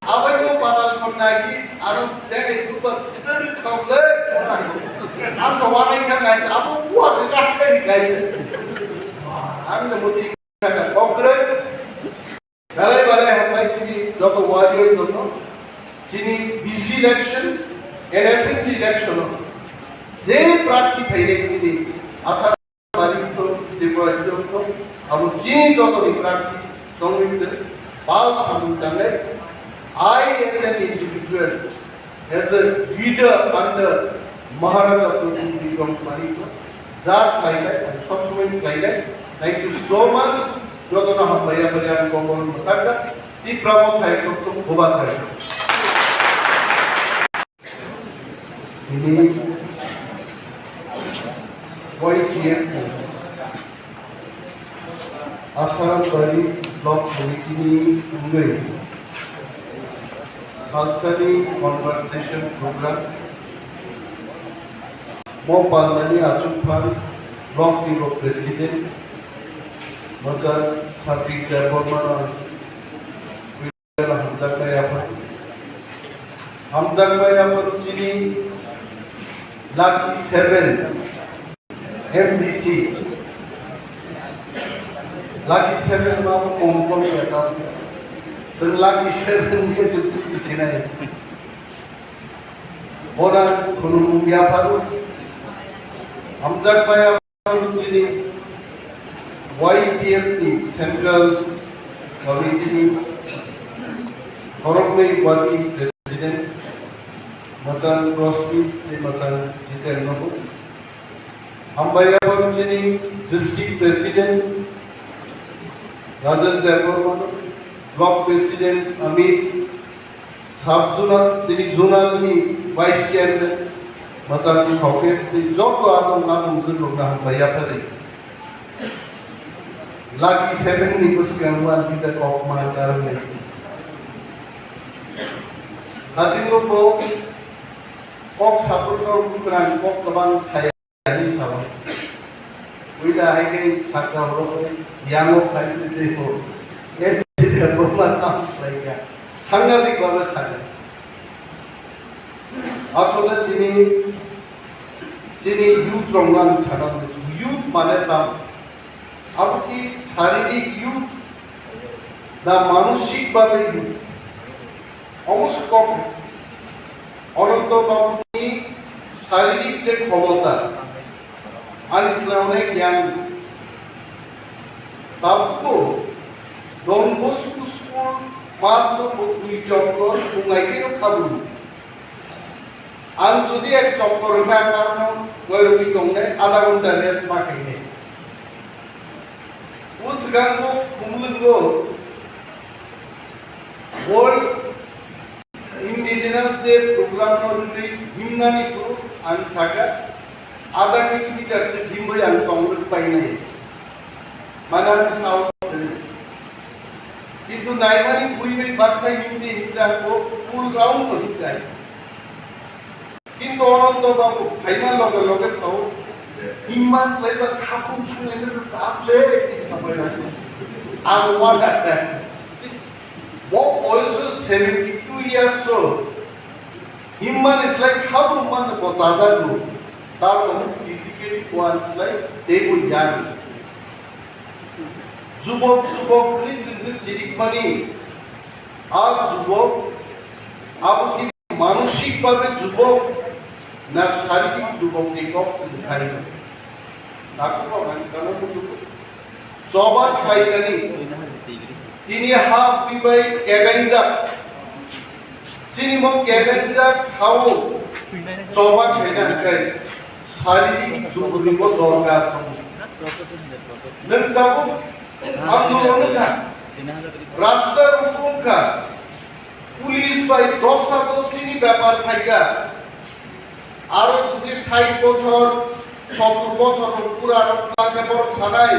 Abai no patal kon nagi, aro dene dupa sidar kong le. Ang sa wanai kang ai, abo buat de kah kai kai. Ang de muti kang kokre. Belai belai hambai chini joto warriors rokno, chini B C election, N S N T election o je prarthi phainai chini Assam bari to, Tripura to, abo chini joto ni prarthi tongwi se bal samung tangnai. I as an individual, as a leader under Maharaja Pratibindhu Ram Manik, jat khlainai, sob somoi khlainai. Thank you so much. Jotono hambai ya, bari ang kokon mwthangkha. Tipra Mothai kokon bubathai. Ini Y T F ni Asarambari Block Committee ni wngwi salsani conversation program mo palnani achukphang Block ni bo President Mochar Sapik Debbarma no hamjaknai aphuru. Hamjaknai aphuru chini Lucky Seven M D C. Lucky Seven ma bo kom kom ya ta. Chwng Lucky Seven ni se buji sinai. Bona khulumung ya pharu. Hamjaknai Chini Y T F ni Central Committee ni khoroknwi working president Machang Crosby tei Machang Jiten no. Hambai aboni chini district president Rajesh Debbarma, block president Amit, Sub zonal, chini zonal ni vice chairman, Machang Khokes, tei joto adong adong jwng rok na hambai yaphari. Lucky Seven ni bwskango ang kisa kok ma karwi. Haching bo kok saprwk rok bwkrang kok kwbang saya. Ani sao. Uida hai khe sakha horo khe yango khai se tei bo. Accident bo ma tam khlai kha. Sangadik bhabe sakha. Asole tini chini youth rok no ang sana muchungo. Youth mane tam. Abo ki sharirik youth na manosik bhabe youth? Omo se kok Ananto Babuni sharirik je khomota, ani swnamnai gyan. Tabukbo Don Bosco School matno bo dui choktor bungai khe khabru. Ang jodi ek choktor hwnkhe ang arokno goirokni tongnai adha ghonta rest ma khainai. O swkang bo Khumulwngo World Indigenous Day program no rwgwi himnani kuk ang sakha, adha kilometer se himwi ang tongrwk painai. Mane ani saos kwrwi. Kintu naimani buibai baksa himdi himdi ang bo full round no himdi. Kintu Anando babu phaima loge loge sao, "Himma slaiba khapung thanglaina se sap le," sabai na. Ang wada. Bo also seventy two years old. Himma ni slai khapung ma se bosajak no. Tar mane physically kuan slai teibo yang. Jubok, jubok ni chwng chirikmani. A jubok, abo ki Manosik babe jubok na saririk jubok ni kok chwng sai. Takhuk rok ang sana muchungo. Choba khlaikani. Tini ha twi bai kebenjak. Chini mo kebenjak hao choba khlaina hwnkhe saririk jubok ni bo dorkar tongo. Nwng tabuk andolon wngkha, rasta rok wngkha, Police bai dosta dosti ni bepar phaikha. Aro jodi sait bochor, sottor bochor rok pura rok tangkhe borok sanai,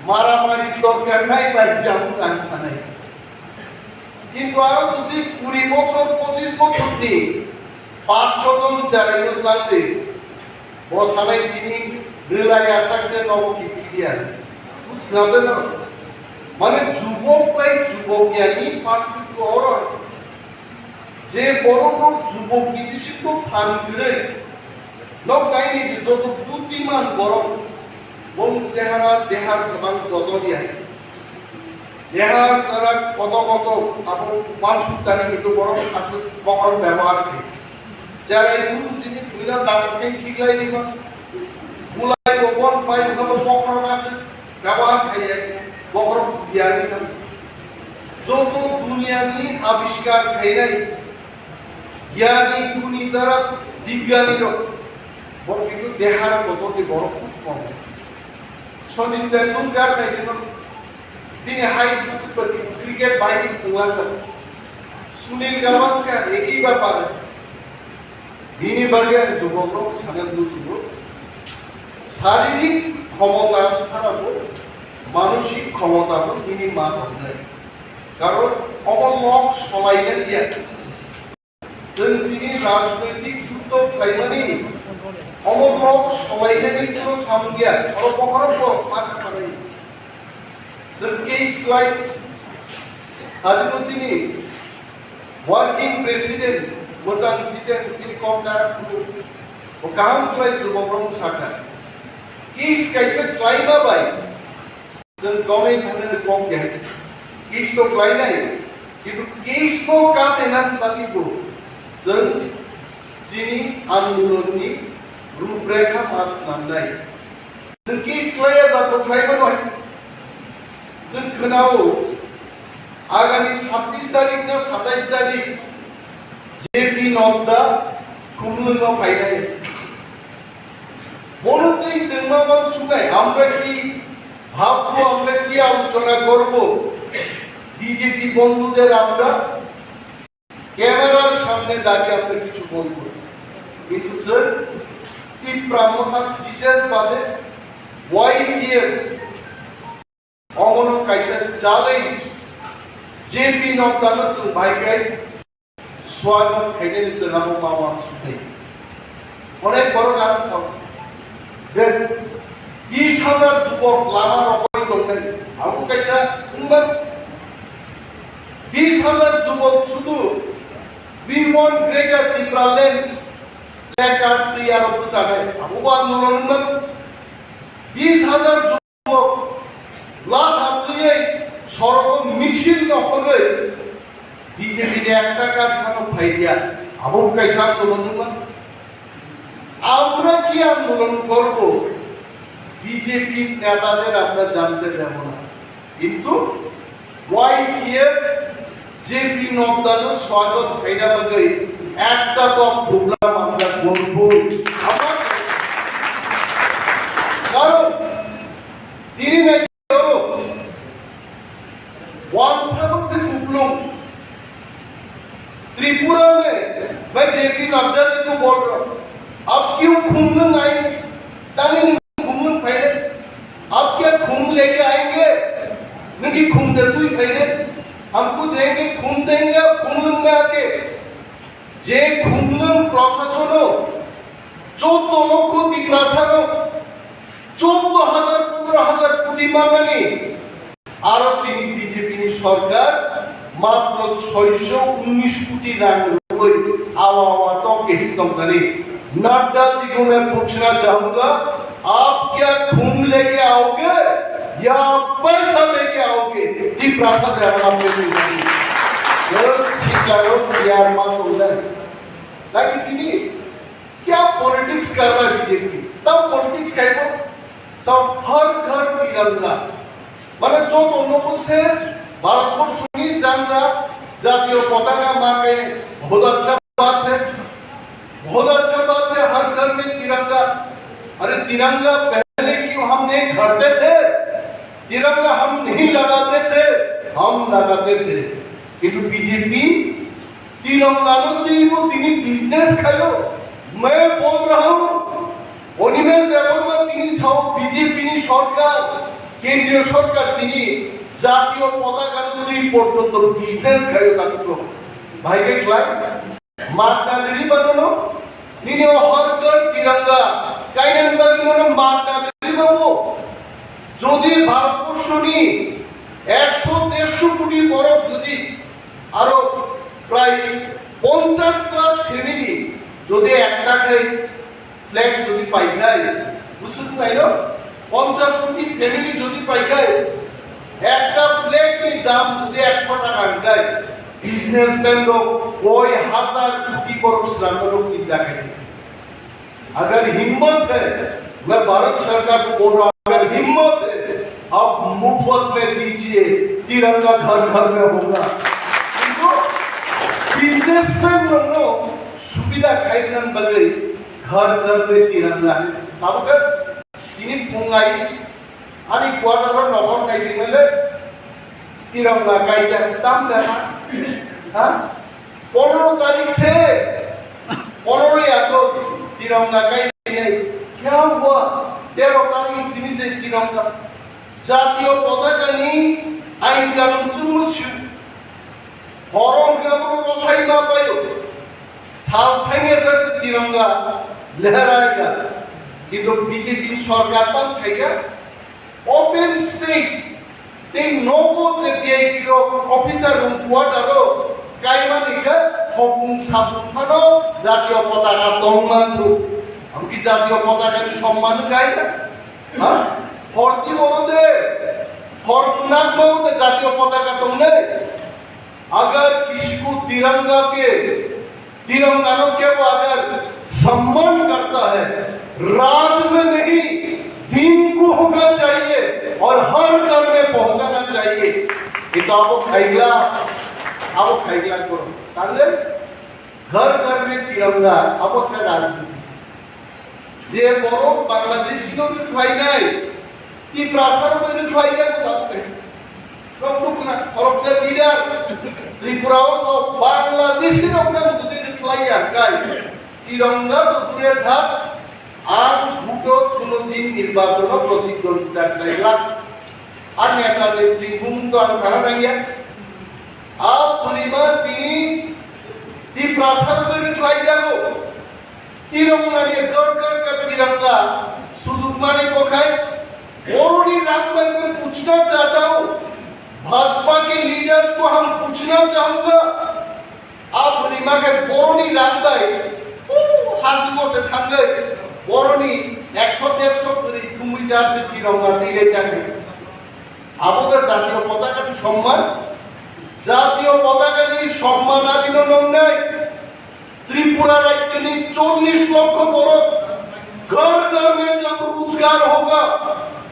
maramari dorkar nai bai jamung ang sanai. Kintu aro jodi kuri bochor, pochis bochor ni paanch sho jon cherai no tangdi, Bo sanai tini belai asak de nogo kiphil ya. Bujina de no. Mane jubok bai jubok yani partitwo oro. Je borok rok jubok ni bisingo phan kwrwi. Nok kaini joto butiman borok. Bong chehara dehar kwbang joto ya. Dehar chara koto koto abo uansuk tani hinwi borok aswk bokhorok bebohar khe. Cherai phuru chini buina dakti khe khiklai rima. Bulai bo bon pai wngkha bo bokhorok aswk bebohar khaiyai bokhorok biyani thang. Joto duniyani abiskar khainai giyani guni chara dibyani rok bo kintu dehar kotor ni borok khub kom. Sachin Tendulkar nai kheno Bini hai bwswk bai cricket bai wngkha. Sunil Gavaskar ekhi bapar. Bini bagwi ang jubokrok sana muchungo. Saririk khomota sara bo, manosik khomota bo bini ma tongnai. Karon omo nok solaina liya. Chwng tini rajnoitik juddo khlaimani, omo kok solainani kunu samung ya, oro bokhorok bo ma kha manai. Chwng case khlai, hajino chini working president, Mwchang Jiten, tini kok karak phuru, bo kaham khlai jubok rok sakha. Case kaisa khlaima bai, Chwng tonwi thangnani kok ya. Case to khlainai, kintu case to katenani bagwi bo chwng chini andolonni ruprekha ma swnamnai. Chwng case khlaiya jat bo khlai mano. Chwng khwnao agami chhabbish tarikh na satais tarikh J P Nadda Khumlwng no phainai. Bono twi chwngma uansuknai, আমরা কি ভাববো, আমরা কি আলোচনা করব? বিজেপি বন্ধুদের আমরা ক্যামেরার সামনে দাঁড়িয়ে আমরা কিছু বলবো। কিন্তু স্যার, তীব্র মতামত বিশেষভাবে YTF Omono kaisa challenge, J P Nadda no chwng bai kai swagat khainani chwng abo ma uansuknai. Onek borok ang sao je bis hajar jubok lama rokoi tongnai. Abo kaisa wngma bis hajar jubok sudu "We want Greater Tipraland" placard twi aro bwchanai. Abo bo andolon wngma bis hajar Latha twiwi sorogo misil nokhorwi B J P ni ekta karkhano phaiya, abo kaisa andolon wngma. আমরা কি আন্দোলন করব? বিজেপির নেতাদের আমরা জানতে দেব না। কিন্তু ওয়াইটিএফ জেপি নাড্ডার স্বাগত খাইনা বাগৈ একটা তো প্রোগ্রাম আমরা করব। আমরা কারণ তিনি নাই Wansabwk se kuplung, त्रिपुरा में मैं जेपी नड्डा जी को बोल रहा हूँ, अब क्यों घूमने आए? ताकि नहीं घूमने पहले, अब क्या घूम लेके आएंगे? नहीं घूमते तू ही पहले, हमको देंगे, घूम देंगे, अब घूम लेंगे आके। যে খুলনার প্রশাসনও চোদ্দ লক্ষ তিপ্রাসারও চোদ্দ হাজার পনেরো হাজার কোটি মাঙ্গানি, আরো তিনি বিজেপি সরকার মাত্র ছয়শো উনিশ কোটি রাং রুপি আওয়া আওয়া টকে হিতম দানি। नड्डा जी को मैं पूछना चाहूंगा, आप क्या घूम लेके आओगे या पैसा लेके आओगे? ये प्रार्थना है हम आपसे। Sikaro biar ma tole. Lagi tini, क्या पॉलिटिक्स कर रहा है बीजेपी? तब पॉलिटिक्स कहेगा, सब हर घर तिरंगा। মানে যত লোক সে ভারতবর্ষ নিয়ে জানরা জাতীয় পতাকা মাকে बहुत अच्छा बात है। बहुत अच्छा बात है, हर घर में तिरंगा। अरे, तिरंगा पहले क्यों हम नहीं खड़ते थे? तिरंगा हम नहीं लगाते थे, हम लगाते थे। কিন্তু বিজেপি তিরঙ্গা লো তুই वो তিনি बिजनेस खायो। मैं बोल रहा हूँ, অনিমেষ দেববর্মা তিনি সহ বিজেপি সরকার, কেন্দ্রীয় সরকার তিনি জাতীয় পতাকা লো তুই পর্যন্ত बिजनेस खायो। তাকে তো ভাই দেখলাই মাগনা দিদি বানানো, নিনি হর ঘর তিরঙ্গা, কাইনান বাগি মনে মাগনা দিদি বাবু। যদি ভারতবর্ষ নিয়ে একশো দেড়শো কোটি বরফ যদি আরো প্রায় পঞ্চাশ লাখ ফ্যামিলি যদি একটা খাই ফ্ল্যাগ যদি পাই যায়, বুঝতে চাইল, পঞ্চাশ কোটি ফ্যামিলি যদি পাই যায়, একটা ফ্ল্যাগের দাম যদি একশো টাকা হয় যায়, বিজনেসম্যান লোক কয় হাজার কোটি বড় শ্রম লোক চিন্তা করে। अगर हिम्मत है, मैं भारत सरकार को बोल रहा हूँ, अगर हिम्मत है, आप मुफ्त में दीजिए, तिरंगा घर घर में होगा। কিন্তু বিজনেসম্যান লোক সুবিধা খাইলেন বলে घर घर में तिरंगा है। তাহলে তিনি ফোন আই, আমি কোয়ার্টারর নগর নাই দিলে তিরঙ্গা কাইজা দাম দেনা। হ্যাঁ, পনেরো তারিখ সে পনেরোই আগস্ট তিরঙ্গা কাইজা নেই। क्या हुआ? তেরো তারিখ সিনি যে তিরঙ্গা জাতীয় পতাকা নি আইন কানুন চুমুচু হরম গাবো রসাই না পাইও। সাল ফেঙে যাচ্ছে তিরঙ্গা লহরায়গা। কিন্তু বিজেপি সরকার তাম খাইগা open space. Tei nogo je VIP rok officer rok quarter o kaimani khe hokung sapung phano জাতীয় পতাকা tongman rw. Amki জাতীয় পতাকা ni somman kai na? Ha? Hor di oro de. Hor kunak no de জাতীয় পতাকা tong ne. अगर किसी को तिरंगा के, तिरंगा नो के वो अगर सम्मान करता है, रात में नहीं, दिन को होना चाहिए और हर घर में पहुंचाना चाहिए। ये तो आपको खाइला, आपको खाइला करो। ताहले घर घर में तिरंगा, आपको क्या राजनीति? যে বড় বাংলাদেশি লোক খাই নাই, তিপ্রাসার মধ্যে খাই যায়, তা খাই। লোক লোক না, খরচের লিডার, ত্রিপুরাও সব বাংলাদেশি লোক না, যদি খাই আর খাই। তিরঙ্গা তো দূরে থাক, আর ভোটও কোনোদিন নির্বাচনও প্রতিদ্বন্দ্বিতা খাইলা। আর নেতা নেত্রী গুণ তো আমি সারা নাই। আর পরিবার তিনি তিপ্রাসার মধ্যে খাই যাবো। तिरंगा ये गड़ गड़ का तिरंगा सुजुग माने को खाए। Boroni rang bai ko पूछना चाहता हूँ, भाजपा के लीडर्स को हम पूछना चाहूंगा, आप रिमा के boroni rang bai, ओ, हासिल को से थंगे, boroni একশো দেড়শো kuri kumi jati तिरंगा dige jati। Aboder jatiyo potaka ni somman, jatiyo potaka ni somman adino nongnai। Tripura राज्य में चालीस लाख औरत, घर घर में जब रोजगार होगा,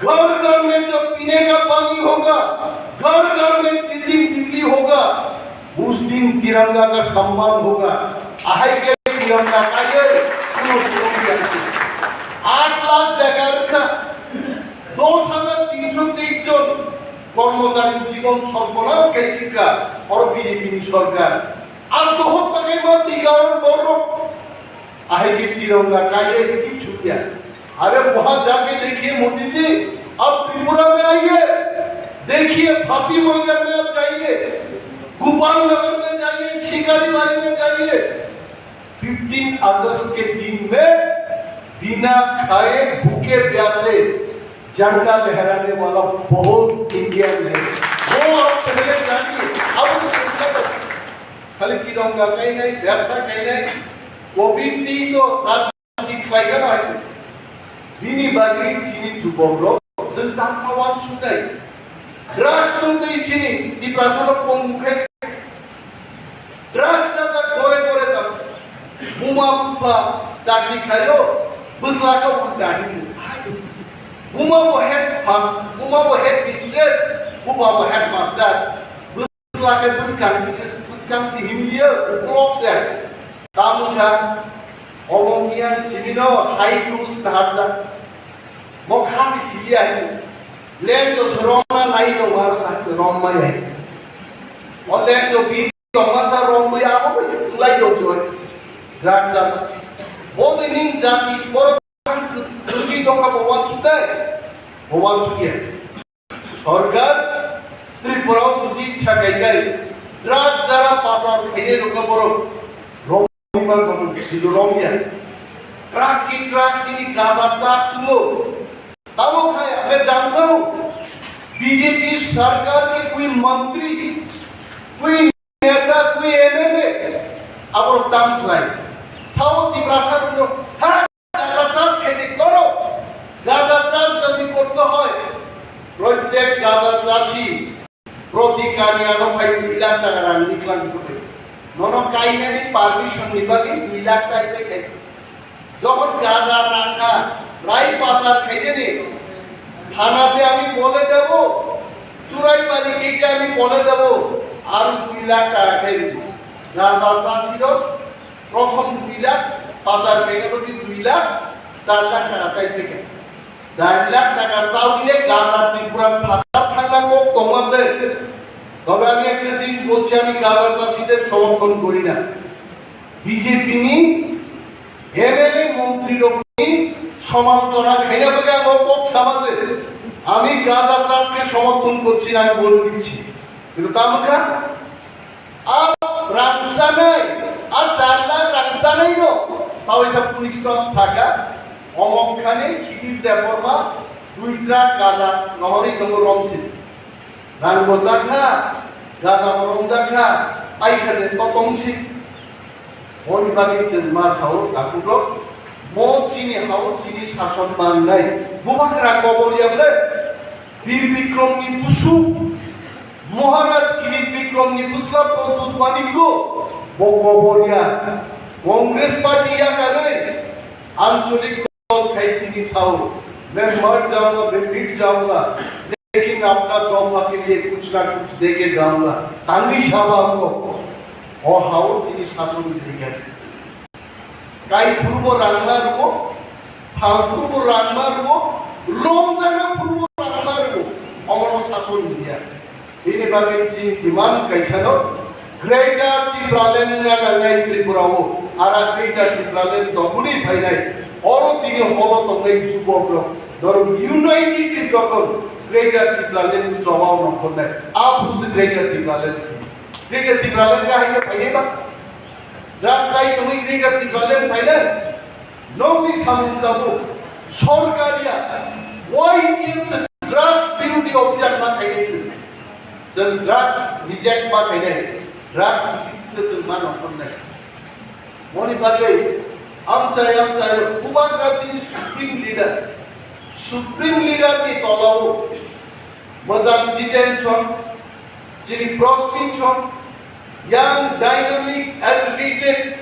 घर घर में जब पीने का पानी होगा, घर घर में बिजली, बिजली होगा, उस दिन तिरंगा का सम्मान होगा। Ahai ke tiranga kaiye, kuno tiranga kaiye। আট লাখ বেকার, দশ হাজার তিনশো তেইশ জন কর্মচারীর জীবন সর্বনাশ খাইছে কা, আর বিজেপি সরকার। আত্মহত্যা Ahai ke tiranga kaiye ki chhukya. अरे वहां जाके देखिए मोदी जी, आप त्रिपुरा में आइए, देखिए भाटी मैदान में आप जाइए, गोपाल नगर में जाइए, शिकारी बाड़ी में जाइए। फिफ्टीन अगस्त के दिन में बिना खाए भूखे प्यासे झंडा लहराने वाला बहुत इंडियन है, वो आप पहले जानिए। अब तो चिंता करो, खाली तिरंगा कहीं नहीं, व्यवसाय कहीं नहीं, कोविड नहीं तो राजनीति खाएगा ना। Bini bagwi chini chubakrok chwng tangma wansuknai. Drugs wngwi chini Tiprasano pongmung khai. Drugs jata gore gore tamo. Buma bupha chakri khaio, bwsla kha ulta hinwi. Buma bo head mas-, buma bo head mistress, bupha bo head master. Bwsla khe bwskang, bwskang se himliya, ukulok se. Tamo kha, omo miyan simino hai tu start da. Mo khasi siliya hai. Leng jo soroma nai jo maro sa rom mai hai. O leng jo bi jo ma sa rom bi abo bi lai jo jo. Raksa. Bo de ning jati bor kan kungi dong ka bo wan sudai. Bo wan sudiya. Sorkar Tripura o jodi ichha khai khai drugs jara patar khainai rokno borok romwi mankha, kintu romya. Truck ki truck tini gaja chasngo. Tamo khai ame jangkho B J P sarkar ki koi mantri, koi neta, koi M L A aborok tam khlai. Sao Tiprasa rokno ha Gaza chas kheti koro. Gaza chas jodi korte hoy, prottek Gaza chasi proti kani ano phai dui lakh taka rang niklang koi. Nono kainani permission ni bagwi dui lakh chai pai khai. Jokhon Gaza rang kha, rai pasar khaideni, thanate ami bole debo, churai bari keke ami bole debo, aro dui lakh taka khai di. Gaza chasi rok Prothom dui lakh, pasar khaina bagwi dui lakh, char lakh taka chai phaikha. Char lakh taka chawi le Gaza Tripura phatar thangna kok tongma de. Tobe ami ekta jinis bolchi, ami Gaza chaside somorthon gori na. B J P ni M L A montri rokni somalochona khaina bagwi ang o kok sama de. Ami Gaza chaske somorthon gorchi na, ami bole dicchi. Kintu tamokha A rangchanai, a char lakh rangchanai no, taoisa police no saka, omong khani Khidir Debbarma dui truck gaja rohorwi tongo romsi. Rang bo jakha, gaja bo romjakha, paikha de to tongsi. Boni bagwi chwng ma sao, takhuk rok, mo chini hao chini sason mangnai, bubagra kobor ya ble. Bir Bikrom ni busu, Maharaj Kirit Bikrom ni busla Pradyut Manikko, bo kobor ya. Congress party ya karwi, ancholik dol khai tini sao, main mar jaunga, main bit jaunga, lekin apna dofa ke liye kuch na kuch deke jaunga. Tangwi saba ko, o hao tini sason dikha. Kai phuru bo rangma rwo, thang phuru bo rangma rwo, romjana phuru bo rangma rwo, omono sason hiya. Bini bagwi chini demand kaisa no, Greater Tipraland wngna nangnai Tripura o, ara Greater Tipraland tongmani phainai, oro tini holo tongnai jubokrok, norok united jokhon Greater Tipraland jobao nongkhornai, a phuru se Greater Tipraland. Greater Tipraland kahai khe phainai ba? Drugs chai tongwi Greater Tipraland phainai? Nokni samung tabuk sorkar ya, Y T F se drugs birodi obhiyan ma khainai twi. Chwng drugs reject ma khainai, drugs birodi chwng ma nongkhornai. Moni bagwi amchai amchai bubagra chini Supreme Leader, Supreme Leader ni tolao Mwchang Jiten song, chini Prostin song, young, dynamic, educated,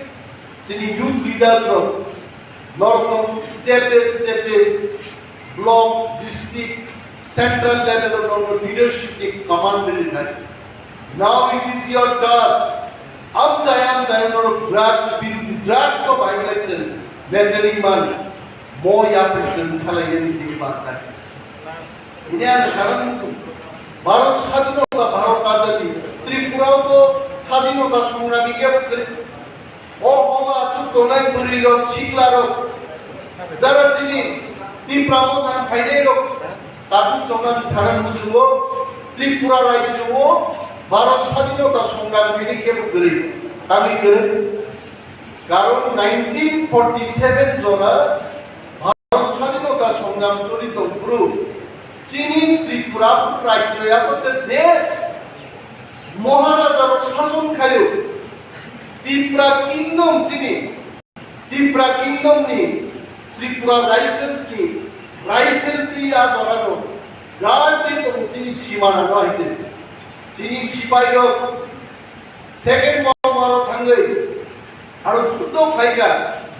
chini youth leaders rok, norok step by step, block, district, central level o norok leadership ni command rinai. Now it is your task. Amchai amchai norok drugs, drugs no violation, measuring man, mo yapri chwng salai ni dini mantai. Ini ang sana muncul. Bharat Sadhinota, Bharat Azadi, Tripura to Sadhinota Songrami kebo kere. O homa achuk tongnai bwrwi rok, sikla rok, jara chini Tipra Motha phainai rok, tabuk chongnani sana muchungo Tripura rajyo o Bharat Sadinota Songram hini kebo kwrwi, tamni kwrwi. Karon nineteen forty seven jora Bharat Sadinota Songram choli tong phuru chini Tripura rajyo yakote de Maharaja rok sason khaio. Tipra Kingdom chini, Tipra Kingdom ni, Tripura Rifles ni rifle twi a jora no guard de tong chini simana no haite. Chini sipai rok Second World War o thangwi aro juddo phaikha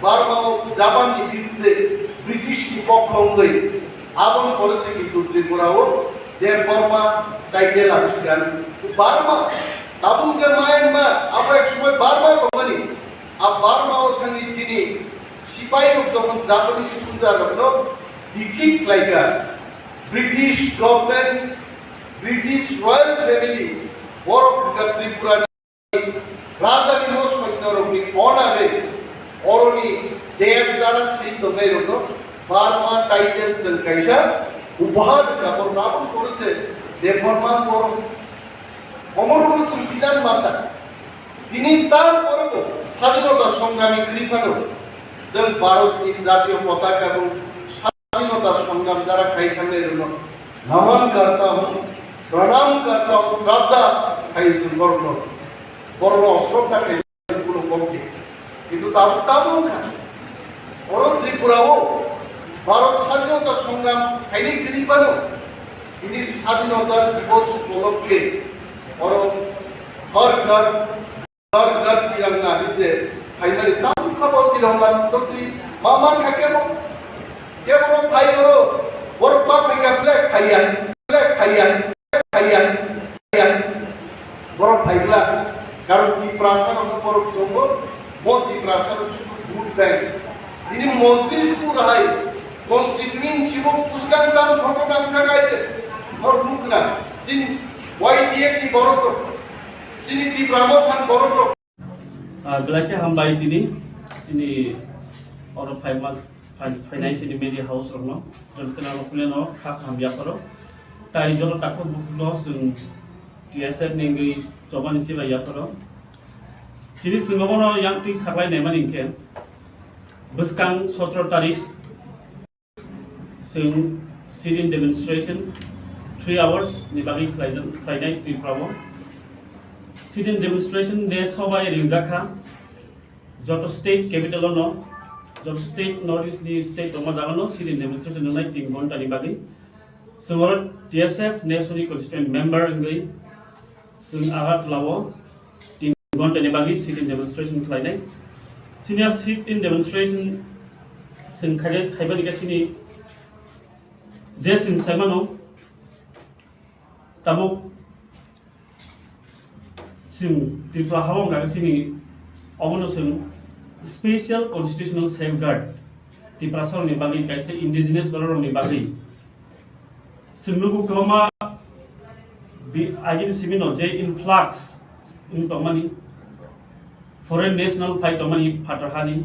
Burma o Japan ni birudde British ni pokho wngwi aboni pore se kintu Tripura o Debbarma title abiskar. Burma tabuk je Myanmar abo ek somoi Burma tongmani. A Burma o thangwi chini sipai rok jokhon Japanese soldier rok no defeat khlaikha British government, British royal family borok wngkha Tripura Raja ni no sotno rok ni honor e oroni deb jara sin tongnai rok no Burma title chwng kaisa upahar rwkha, bo tabuk pore se Debbarma borok omo rok no chwng sidan mata. Tini tar pore bo sadinota songrami kwrwi phano chwng Bharat ni jatiyo potaka bo Swadhinota songram jara khai thangnai rokno naman karta hwn, pranam karta hwn, shraddha khai chwng borokno, borokno shraddha khai kuno kokti. Kintu tabuk tabuk wngkha. Oro Tripura o Bharat Swadhinota songram khainai kwrwi phano tini Swadhinota Divos upolokhe oro har ghar Ghar ghar tiranga hinje phaimani tamo kha bo tiranga totwi ma man kha kebo. Kebo no phai oro borok ba phai kha flag phai ya, flag phai ya, flag phai ya, phai ya. Borok phai bla karon Tiprasa rok no borok tongo, bo Tiprasa rok sudu vote bank. Ini Mojlispur hai constituency bo puskang dam photo dam kha gaide. Hor nukna chin Y T F ni borok rok. Chini Tipra Motha ni borok rok. Ah, belai khe hambai tini, chini oro phaima, phai-, phainai chini media house rokno, joto channel rok kuleno kha kaham yapharo. Tai joto takhuk bukhukno chwng T S F ni wngwi chobani chibai yapharo. Chini chwng obono yang twi saklai naimani hinkhe, bwskang sotro tarik, Chwng sit-in demonstration three hours ni bagwi khlaijak, khlainai Tripura o. Sit-in demonstration de sobai ringjak kha. Joto state capital o no, joto state North East ni state tongma jaga no sit-in demonstration wngnai tin ghonta ni bagwi. Chwng oro T S F National Constituent Member wngwi chwng Agartala o tin ghonta ni bagwi sit-in demonstration khlainai. Chini a sit-in demonstration chwng khainai, khaibani khe chini je chwng saimano tabuk chwng Tripura ha o wngkha khe chini obono chwng special constitutional safeguard Tiprasa rokni bagwi kaisa indigenous borok rokni bagwi. Chwng nugo kwbangma bi-, agini simi no je influx wng tongmani, foreign national phai tongmani phatar hani.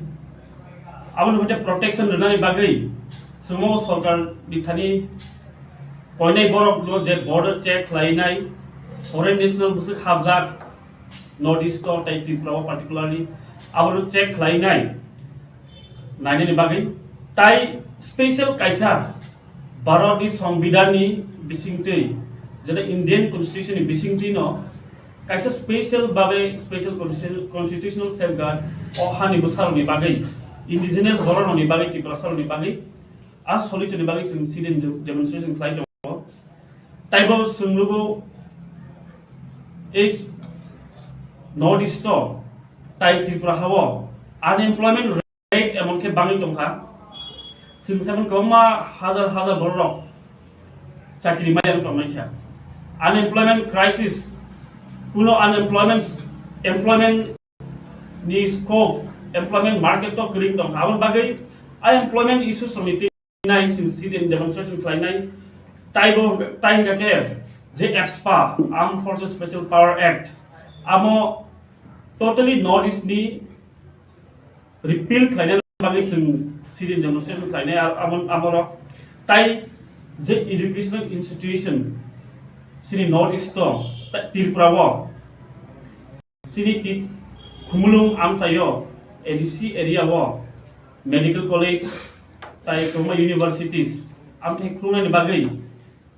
Aboni hoite protection rwnani bagwi chwng o sorkar ni thani koinai borok no je border check khlainai, foreign national bwswk hapjak North East o tei Tripura o particularly abono check khlainai. Nainani bagwi tai special kaisa Bharat ni Songbidan ni bisingtwi, jeta Indian Constitution ni bisingtwi no kaisa special babe special constitu-, constitutional safeguard o hani bwsarokni bagwi, indigenous bororokni bagwi, Tiprasarokni bagwi, a solution ni bagwi chwng sit-in de-, demonstration khlai tongo. Taibo chwng nugo ei North East o tai Tripura ha o unemployment rate emon khe bangwi tongkha. Chwng sabon kwbangma hajar hajar bororok chakri maya wng tongmani kha. Unemployment crisis, kuno unemployment, employment ni scope, employment market to kwrwi tongkha. Aboni bagwi unemployment issues rokni twi nai chwng sit-in demonstration khlainai. Taibo, tai hwnkha khe je AFSPA, Armed Forces Special Power Act, amo totally North East ni repeal khlaina bagwi chwng sit-in demonstration khlainai, ar amo, amorok tai je educational institution chini North East o, ta-, Tripura o, chini ti-, Khumulwng amchaio A D C area o medical college tai kwbangma universities amthai khulungnani bagwi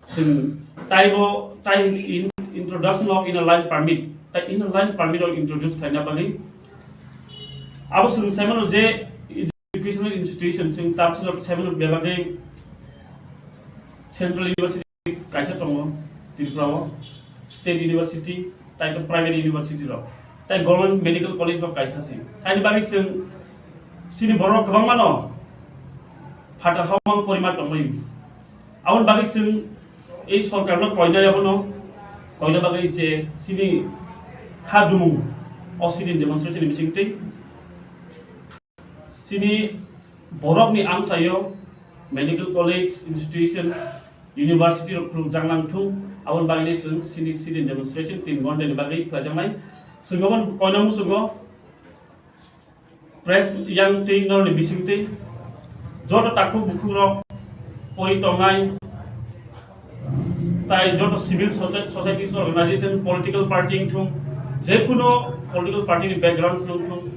chwng taibo tai in-, introduction of inner line permit, tai inner line permit rok introduce khlaina bagwi abo chwng saimano je educational institution chwng tabuk sijak saimano bebagwi Central University kaisa tongo Tripura o, State University, tai to private university rok, tai Government Medical College bo kaisa se. Haini bagwi chwng chini borok kwbangma no phatar hawmang porima tongwi. Aboni bagwi chwng ei sorkarno koinai abono, koina bagwi je chini kha dumung o sit-in demonstration ni bisingtwi chini borokni amchaio medical college, institution, university rok khulukjak nang thung, aboni bagwi chwng chini sit-in demonstration tin ghonta ni bagwi khlaijaknai. Chwng aboni koina muchungo press yang tei norokni bisingtwi joto takhuk bukhukrok pori tongnai tai joto civil soci-, societies organization, political party wngthung, jekuno political party ni background wngthung,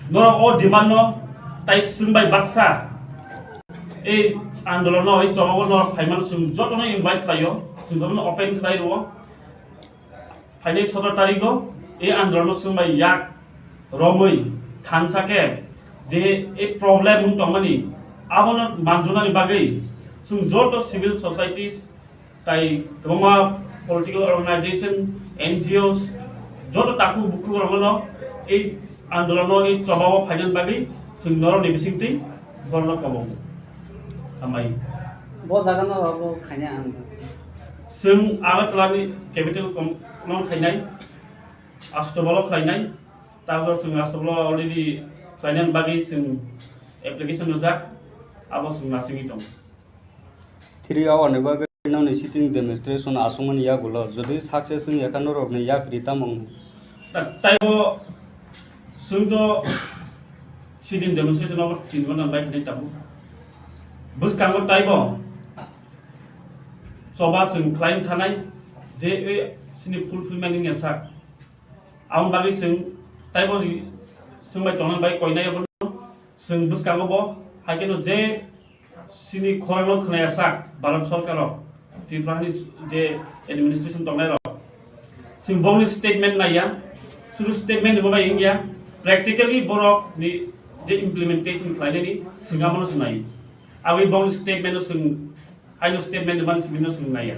norok o demand no tai chwng bai baksa ei andolon no, ei chobao norok phaimano chwng jotono invite khlaio, chwng jotono open khlai rwo. Phainai sotoro tarikgo e andolonno chwng bai yak romwi thansa khe je e problem wng tongmani abono manjunani bagwi chwng joto civil societies tai kwbangma political organization, N G Os, joto takhuk bukhuk rokno e andolonno e chobao phainani bagwi chwng norokni bisingtwi borokno kobo. Hambai. Bo jaga no abo khaina ang. Chwng Agartala ni capital kom-, no khainai, Astabalo khainai, tabok chwng Astabalo already khlainani bagwi chwng application rijak, abo chwng nasingwi tong. Three hour ni bagwi nokni sitting demonstration aswkmani yagulo, jodi success wngya kha norokni yapri tamo wngkha? Ta-, taibo chwng to sitting demonstration obo tin ghonta bai khainai tabuk. Bwskango taibo choba chwng khlai thanai je e chini fulfillment wngya sak. Aboni bagwi chwng taibo chwng bai tongnani bai koinai abono chwng bwskango bo hai kheno je chini khorangno khwnaya sak Bharat Sorkar rok, Tripura ni je administration tongnai rok, chwng bongni statement naiya, suru statement ni bo bai wngya, practically borok ni je implementation khlainani chwng abono chwng nai. Aboni bongni statement no chwng Aino statement man simi no simi naiya.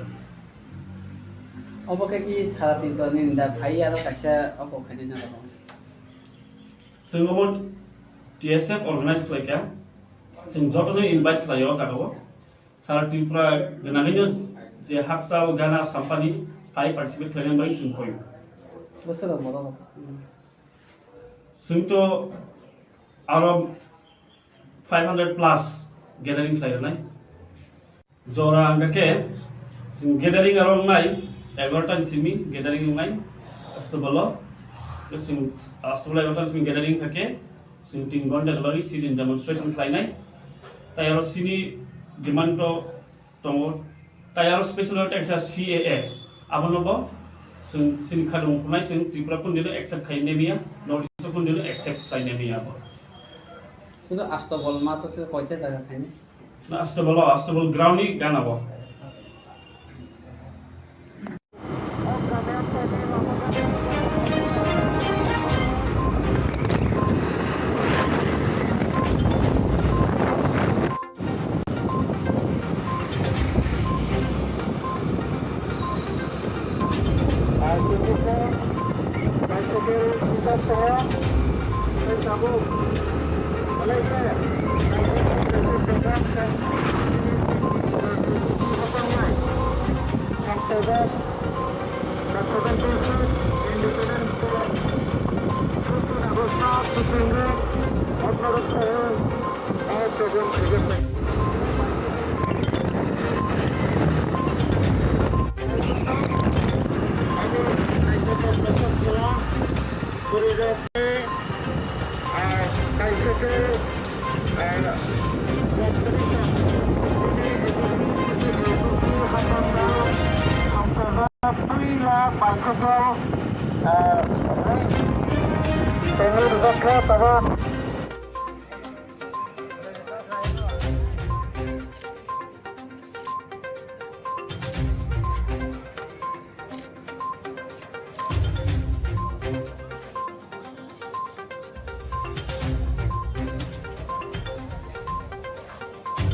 Obo khe ki sara Tripura ni da phai aro kaisa oko khaini na rok. Chwng obo T S F organize khlai kha. Chwng joto no invite khlai o jaga o. Sara Tripura gwnangwi no je hakchal gana sampani phai participate khlai nang bai chwng koi. Bwswk rok borok. Chwng to aro five hundred plus gathering khlai rwnai. Jora hwnkha khe chwng gathering aro wngnai egaroh ta ni simi gathering wngnai Astabalo. Chwng Astabalo egaroh ta ni simi gathering wngkha khe chwng tin ghonta ni bagwi sit-in demonstration khlainai. Tai aro chini demand to tongo. Tai aro special aro teisa C A A, abono bo chwng chini khadung phunai chwng Tripura kundilo accept khai nemiya, North East kundilo accept khai nemiya bo. Sino Astabal ma to se koita jaga khaini? Na Astabal, Astabal ground ni gana bo. Kaisa khe, eh, bicycle, eh, tei nini rwjak khe tabuk.